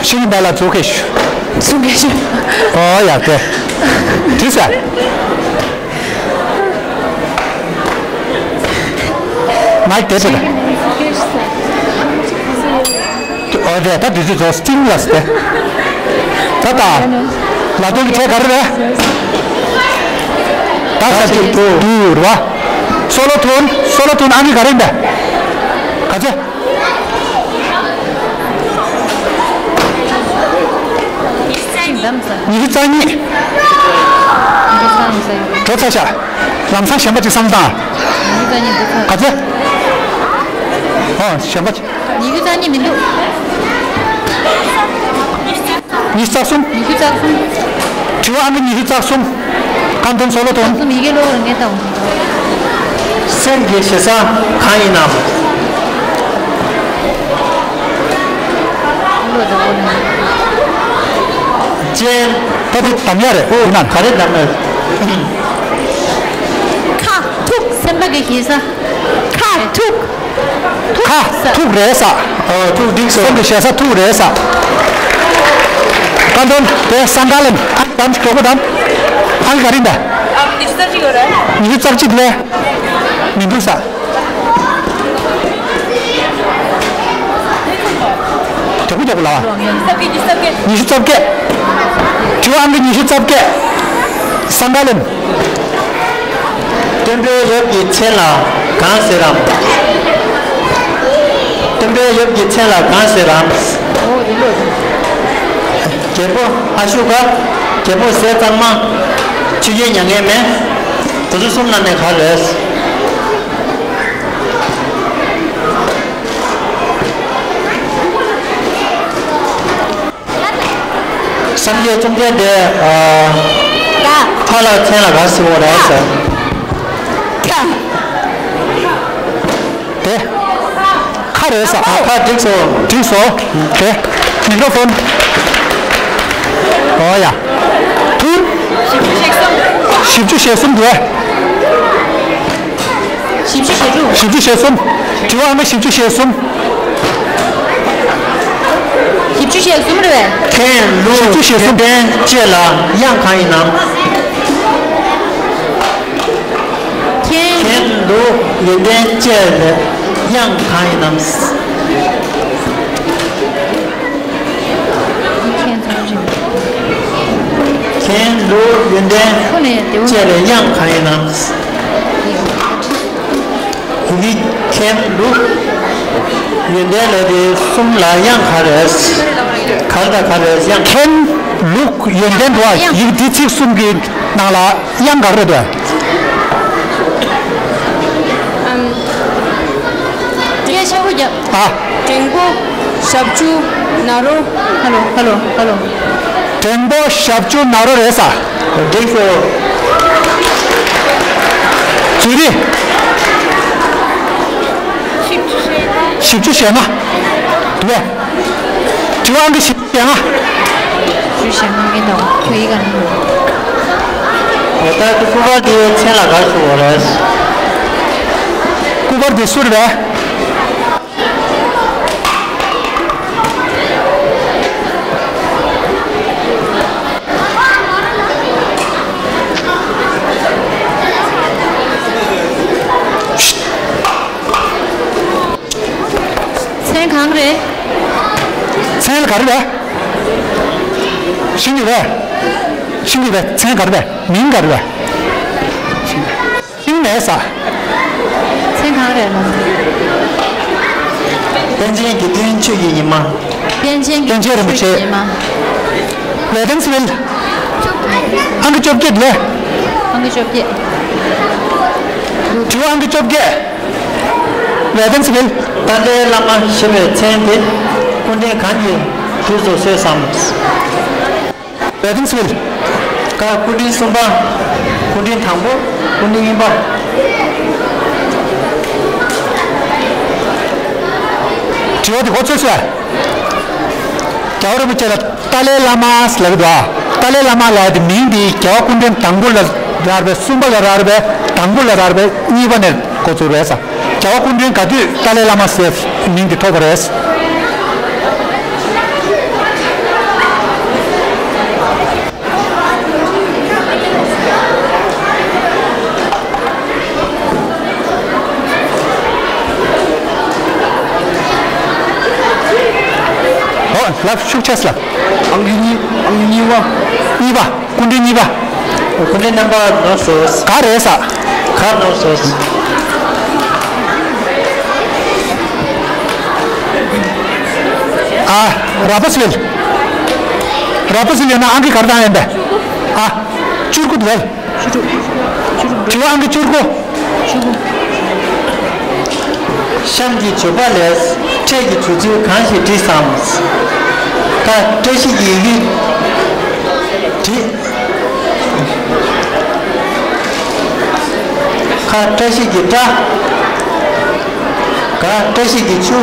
ཤེས་ཀྱི་མེད་ལ་ཚོགས་ཀྱི་ཞུ། ཚོགས་ཀྱི་ཞུ། ཨོ་ཡ་དེ། དྲིས་ས། མ་དེ་དེ་རེད། ཨོ་དེ་ད་དུས་ཚོད་ཚོ་སྟིང་ལ་སྟེ། ད་ད། ལ་དོན་གྱི་ཕྲད་ག་རེ་རེད། ད་ས་ཅིག་དུ་དུ་རུ་བ། སོ་ལོ་ཐོན། སོ་ལོ་ཐོན་ཨ་ནི་ག་རེ་འདི། ག་ཚོད། ཉི་ཤུ་རྩ་གཉིས། གྲོ་ཚ་ཤ། ལམ་སང་གཞན་པ་ཅིག་བསམ་བློ་བཏང་། ག་ཚོད། ཨོ་གཞན་པ། ཉི་ཤུ་རྩ་གཉིས་མི་འདུག་ཉི་ཤུ་རྩ་གསུམ། ཉི་ཤུ་རྩ་གསུམ། དྲི་བ་ཨང་ཀི་ཉི་ཤུ་རྩ་གསུམ། ཁ་འདོན་སོ་ལོ་ཐོན། ཡི་གེ་ཀློག་རེ་ངས་བལྟ་འོང་། སེམས་ཀྱི་ཞེ་ས་གང་ཡིན་ནམ། ཅན། ད་དེ་གདམ་ཡ་རེད། ཨོ་ཡིན་ན་ག་རེ་གདམ་ཡ་རེད། ཁ་ཐུག་སེམས་པ་གི་ཞེ་ས། ཁ་ཐུག་ཁ་ཐུག་རེད་ས། ཨོ་ཐུག་འགྲིག་སོང་། སེམས་ཀྱི་ཞེ་ས་ཐུག་རེད་ས། ཀ་འདོན་དེ་སང་ག་ལན་ཨ་དམ་གྲོགས་པོ་དམ། ཨང་ག་རིང་ད། ཉི་ཤུ་རྩ་གཅིག་ལས་མི་འདུག་ས། དྲག་པོ་རྒྱག་དགོས་ལ། ཉི་ཤུ་རྩ་བརྒྱད། དྲི་བ་ཨང་ཀི་ཉི་ཤུ་རྩ་བརྒྱད། སང་ག་ལན། སྟོན་པའི་ཡབ་ཀྱི་མཚན་ལ་གང་ཟེར་རམ། སྟོན་པའི་ཡབ་ཀྱི་མཚན་ལ་གང་ཟེར་རམ། རྒྱལ་པོ་ཨ་ཤོ་ཀ། རྒྱལ་པོ་ཟས་གཙང་མ། ཆུ་རྐྱེན་མྱ་ངན་མེད། དེ་ཚོ་གསུམ་ནང་ནས་ག་རེ་རེད། སངས་རྒྱས་བཅོམ་ལྡན་འདས། ཨ། ད། ཕ་ལ་མཚན་ལ་ག་ཟེར་བ་རེད་ཟེར། ཁ། དེ། ཁ་རེད་ས། ཨ་ཁ་འགྲིག་སོང་། འགྲིག་སོང་། དེ། མིག་རོ་ཕོན། ཨོ་ཡ། ཐུན། བཞི་བཅུ་ཞེ་གསུམ་དེ། བཞི་བཅུ་ཞེ་དྲུག་བཞི་བཅུ་ཞེ་གསུམ། དྲི་བ་ཨང་ཀི་བཞི་བཅུ་ཞེ་གསུམ། བཞི་བཅུ་ཞེ་གསུམ་རེད་པས། མཁན་ལུགས་བཞི་བཅུ་ཞེ་གསུམ། ཡོན་ཏན་བཅས་ལ་དབྱངས་གང་ཡིན་ནམ། མཁན། མཁན་ལུགས་ཡོན་ཏན་བཅས་ལ་དབྱངས་གང་ཡིན་ནམ། མཁན་ལུགས་ཡོན་ཏན་བཅས་ལ་དབྱངས་གང་ཡིན་ནམ། ཡི་གེ་མཁན་ལུགས་ཡོན་ཏན་ལ་དེ་གསུམ་ལ་དབྱངས་ག་རེ། ག་རེ་དང་ག་རེ་དབྱངས། མཁན་ལུགས་ཡོན་ཏན་འགྲོ་བ་ཡིག་འདི་ཚིག་གསུམ་གྱི་ནང་ལ་དབྱངས་ག་རེ་རེད། ཨམ། སྐད་ཆེན་པོ་རྒྱབ། ཨ། འགྲེང་བུ། ཞབས་ཀྱུ། ན་རོ། ཧ་ལོ་ཧ་ལོ་ཧ་ལོ། འགྲེང་བུ་ཞབས་ཀྱུ་ན་རོ་རེད་ས། འགྲིག་སོང་། ཇུ་རི། བཞི་བཅུ་ཞེ་ལྔ། དུ་བས། དྲི་བ་ཨང་ཀི་བཞི་བཅུ་ཞེ་ལྔ། བཞི་བཅུ་ཞེ་ལྔ་གི་དང་ཁྱོད་ཡི་ག་ནང་ལོ། ད་སྐུ་པར་དེའི་མཚན་ལ་ག་ཞུ་བ་རེད། སྐུ་པར་དེ་སུ་རེད། མཚན་གང་རེད། མཚན་ལ་ག་རེ་རེད། ཤིང་གི་རེད། ཤིང་གི་རེད། མཚན་ག་རེ་རེད། མིང་ག་རེ་རེད། ཤིང་ནས་ས། མཚན་གང་རེད་ལ། པཎ་ཆེན་དགེ་འདུན་ཆོས་ཀྱི་ཉི་མ། པཎ་ཆེན་དགེ་འདུན་ཆོས་ཀྱི་ཉི་མ། པཎ་ཆེན་རིན་པོ་ཆེ། ཨང་ཀི་བཅོ་བརྒྱད་ལས། ཨང་ཀི་བཅོ་བརྒྱད། དྲི་བ་ཨང་ཀི་བཅོ་བརྒྱད། པཎ་ཆེན་རིན། ཏཱ་ལའི་བླ་མ་ཞེས་པའི་མཚན་དེ་སྐུ་ཕྲེང་གང་གི་དུས་སུ་གསོལ་ཙམ། པཎ་ཆེན་རིན། ཀ་སྐུ་ཕྲེང་གསུམ་པ། སྐུ་ཕྲེང་དང་པོ། སྐུ་ཕྲེང་གཉིས་པ། དྲི་བ་དེ་གོ་ཚོད་ཚོད། རྒྱལ་བ་རིན་པོ་ཆེ་ལ་ཏཱ་ལའི་བླ་མ་ལབ་ཀྱི་འདུག་ཨ། ཏཱ་ལའི་བླ་མ་ལབ་ཡ་དེ་མིང་དེ་རྒྱལ་བ་སྐུ་ཕྲེང་དང་པོ་ལ་རག་པས། གསུམ་པ་ལ་རག་པས། དང་པོ་ལ་རག་པས། གཉིས་པ་ནས་འགོ་བཙུགས་རེད་ས། རྒྱལ་བ་སྐུ་ཕྲེང་ག་དུས་ཏཱ་ལའི་བླ་མ་ཟེར་མིང་དེ་ཐོགས་པ་རེད། ཨོ་ལབ་ཤུགས་ཆེ་ལབ། ཨང་ཀི་གཉིས། ཨང་ཀི་གཉིས་པ། གཉིས་པ། སྐུ་ཕྲེང་གཉིས་པ། སྐུ་ཕྲེང་རྣམ་པ་ནོར་སོང་། ག་རེད་ས། ག་ནོར་སོང་། ཨ། ར་པ་སི་ཝེལ། ར་པ་སི་ཝེལ་ཡོད་ན་ཨང་ཀི་ག་རེ་བཏང་ཡོད་པས། ཨ། བཅུ་དགུ་འདུག་གས། དྲི་བ་ཨང་ཀི་བཅུ་དགུ། གཤམ་གྱི་བརྗོད་པ་ལས་ཕྲད་ཀྱི་བརྗོད་ཚུལ་གང་ཞིག་བྲིས་སམ། ཀ། བཀྲ་ཤིས་ཀྱི་ཡི་གེ་བྲིས། ཁ། བཀྲ་ཤིས་ཀྱི་བཀྲ། ག། བཀྲ་ཤིས་ཀྱི་ཆུ།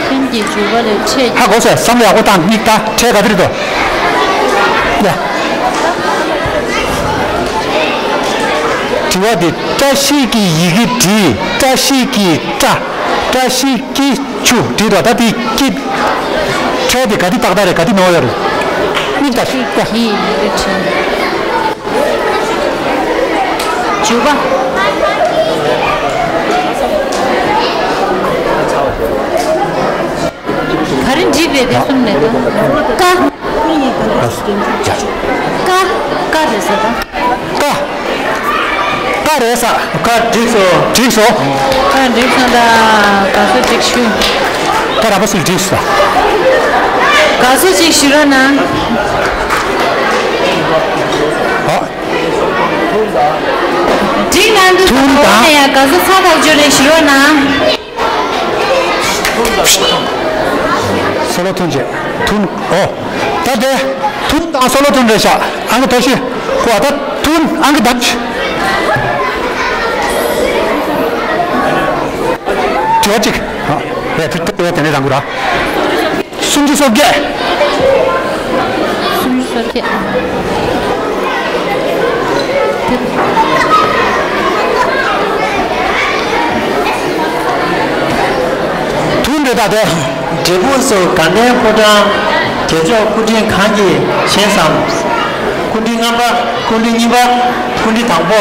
ཁྱེད་ཀྱི་བརྗོད་པ་ལས་ཕྲད། ཧ་གོ་སོང་། བསམ་བློ་ཡག་པོ་བཏང་། མིག་ལྟ། ཕྲད་ག་དེ་རེད་དོ། ཡ། དྲི་བ་འདི། བཀྲ་ཤིས་ཀྱི་ཡི་གེ་བྲིས། བཀྲ་ཤིས་ཀྱི་བཀྲ། བཀྲ་ཤིས་ཀྱི་ཆུ་བྲིས་འདུག་ད་དེ་ཀྱི་ཕྲད་དེ་ག་དེ་ཏག་ཏག་རེད། ག་དེ་ནོར་ཡོད་རེད། མིག་ལྟ་ཤིག་ཀྱི་ཡི་གེ་བྲིས། བརྗོད་པ། ག་རེ་འབྲི་བས་དེ་གསུམ་ལས་ད། ཀ། ཀ། ཀ་རེད་ཟེར་ད། ཀ། ཀ་རེད་ས། ཀ་འགྲིག་སོང་། འགྲིག་སོང་། ཀ་འགྲིག་སོང་། ད་དགའ་བསུ་ཅིག་ཞུ། ད་ར་བ་སུ་འགྲིག་སོང་། དགའ་བསུ་ཅིག་ཞུ་རོགས་གནང་། ཨ། འགྲིག་གནང་འདུག་ཐུན་དང་། ཡ་དགའ་བསུ་ཚ་ཐག་ཆོད་རེད། ཞུ་རོགས་གནང་། སོ་ལོ་ཐུན་བྱས། ཐུན། ཨོ། ད་དེ། ཐུན་དང་སོ་ལོ་ཐུན་རེད་ཤག་ཨང་ཀི་དོ་ཤི། ཀོ་ད་ཐུན་ཨང་ཀི་དམ་ཤི། དྲི་བ་གཅིག་ཨ། རེད། དེ་དེ་དེ་ནས་རང་གུ་ར། སུམ་ཅུ་སོ་བརྒྱད། སུམ་ཅུ་སོ་བརྒྱད། ཐུན་རེད་ད་དེ། འབྲས་སྤུངས་སུ་དགའ་ལྡན་ཕོ་བྲང་རྒྱལ་མཆོག་སྐུ་ཕྲེང་གང་གིས་བཞེངས་སམ། སྐུ་ཕྲེང་ལྔ་པ། སྐུ་ཕྲེང་གཉིས་པ། སྐུ་ཕྲེང་དང་པོ།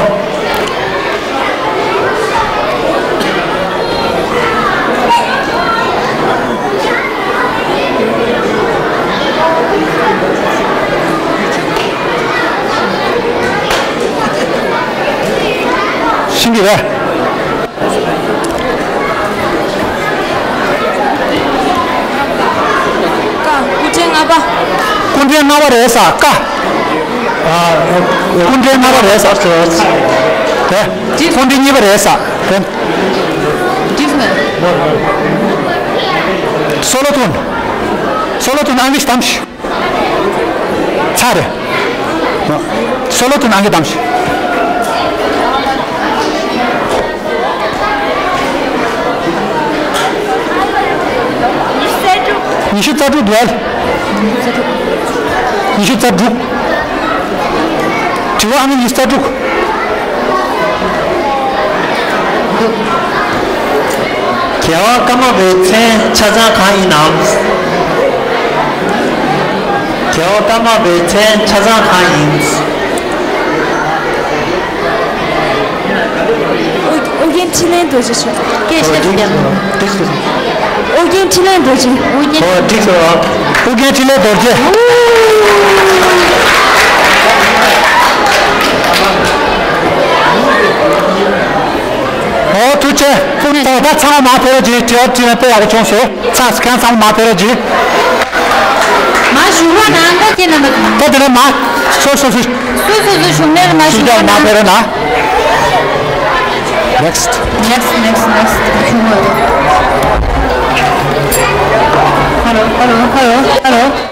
ཤིང་གི་རེད། ཀ། སྐུ་ཕྲེང་ལྔ་པ། སྐུ་ཕྲེང་ལྔ་པ་རེད་ས། ཀ། ཨ། སྐུ་ཕྲེང་ལྔ་པ་རེད་ས། དེ། སྐུ་ཕྲེང་གཉིས་པ་རེད་ས། དེ། སོ་ལོ་ཐུན། སོ་ལོ་ཐུན་ཨང་ཀི་གཏམ་ཤི། ཚར་རེད། སོ་ལོ་ཐུན་ཨང་ཀི་གཏམ་ཤི། ཉི་ཤུ་རྩ་དྲུག་རེད། ཉི་ཤུ་རྩ་དྲུག་དྲི་བ་ཨང་ཉི་ཤུ་རྩ་དྲུག་རྒྱལ་བ་ཀརྨ་པའི་མཚན་ཆ་ཚང་གང་ཡིན་ནམ། རྒྱལ་བ་ཀརྨ་པའི་མཚན་ཆ་ཚང་གང་ཡིན། ཨོ་རྒྱན་འཕྲིན་ལས་རྡོ་རྗེ་ཆེ། སྐད་ཆ་ཞིག་རྒྱབ། ཨོ་རྒྱན་འཕྲིན་ལས་རྡོ་རྗེ། ཨོ་རྒྱན། ཨོ་འགྲིག་སོང་། ཨོ་རྒྱན་འཕྲིན་ལས་རྡོ་རྗེ། ཨོ་ཐུགས་རྗེ་ཆེ། ད་ད་ཚང་མ་མར་ཕེབས་རོགས་གྱིས། དྲི་བ་དྲིས་ན་དཔེ་ཡག་པོ་བྱུང་སོང་། ཚ་ཁྱེད་ཚང་མ་མར་ཕེབས་རོགས་གྱིས། མ་ཞུ་བ་ནང་ད་ཁྱེད་རྣམ་པ། ད་དེ་ནས་མ་སོ་སོ་སོ། སོ་སོ་སོ་ཞུགས་གནས་ལ་མ་ཞུ་བ་ནང་། མར་ཕེབས་རོགས་གནང་། Next. Next, next, next. Hello, hello, hello, hello.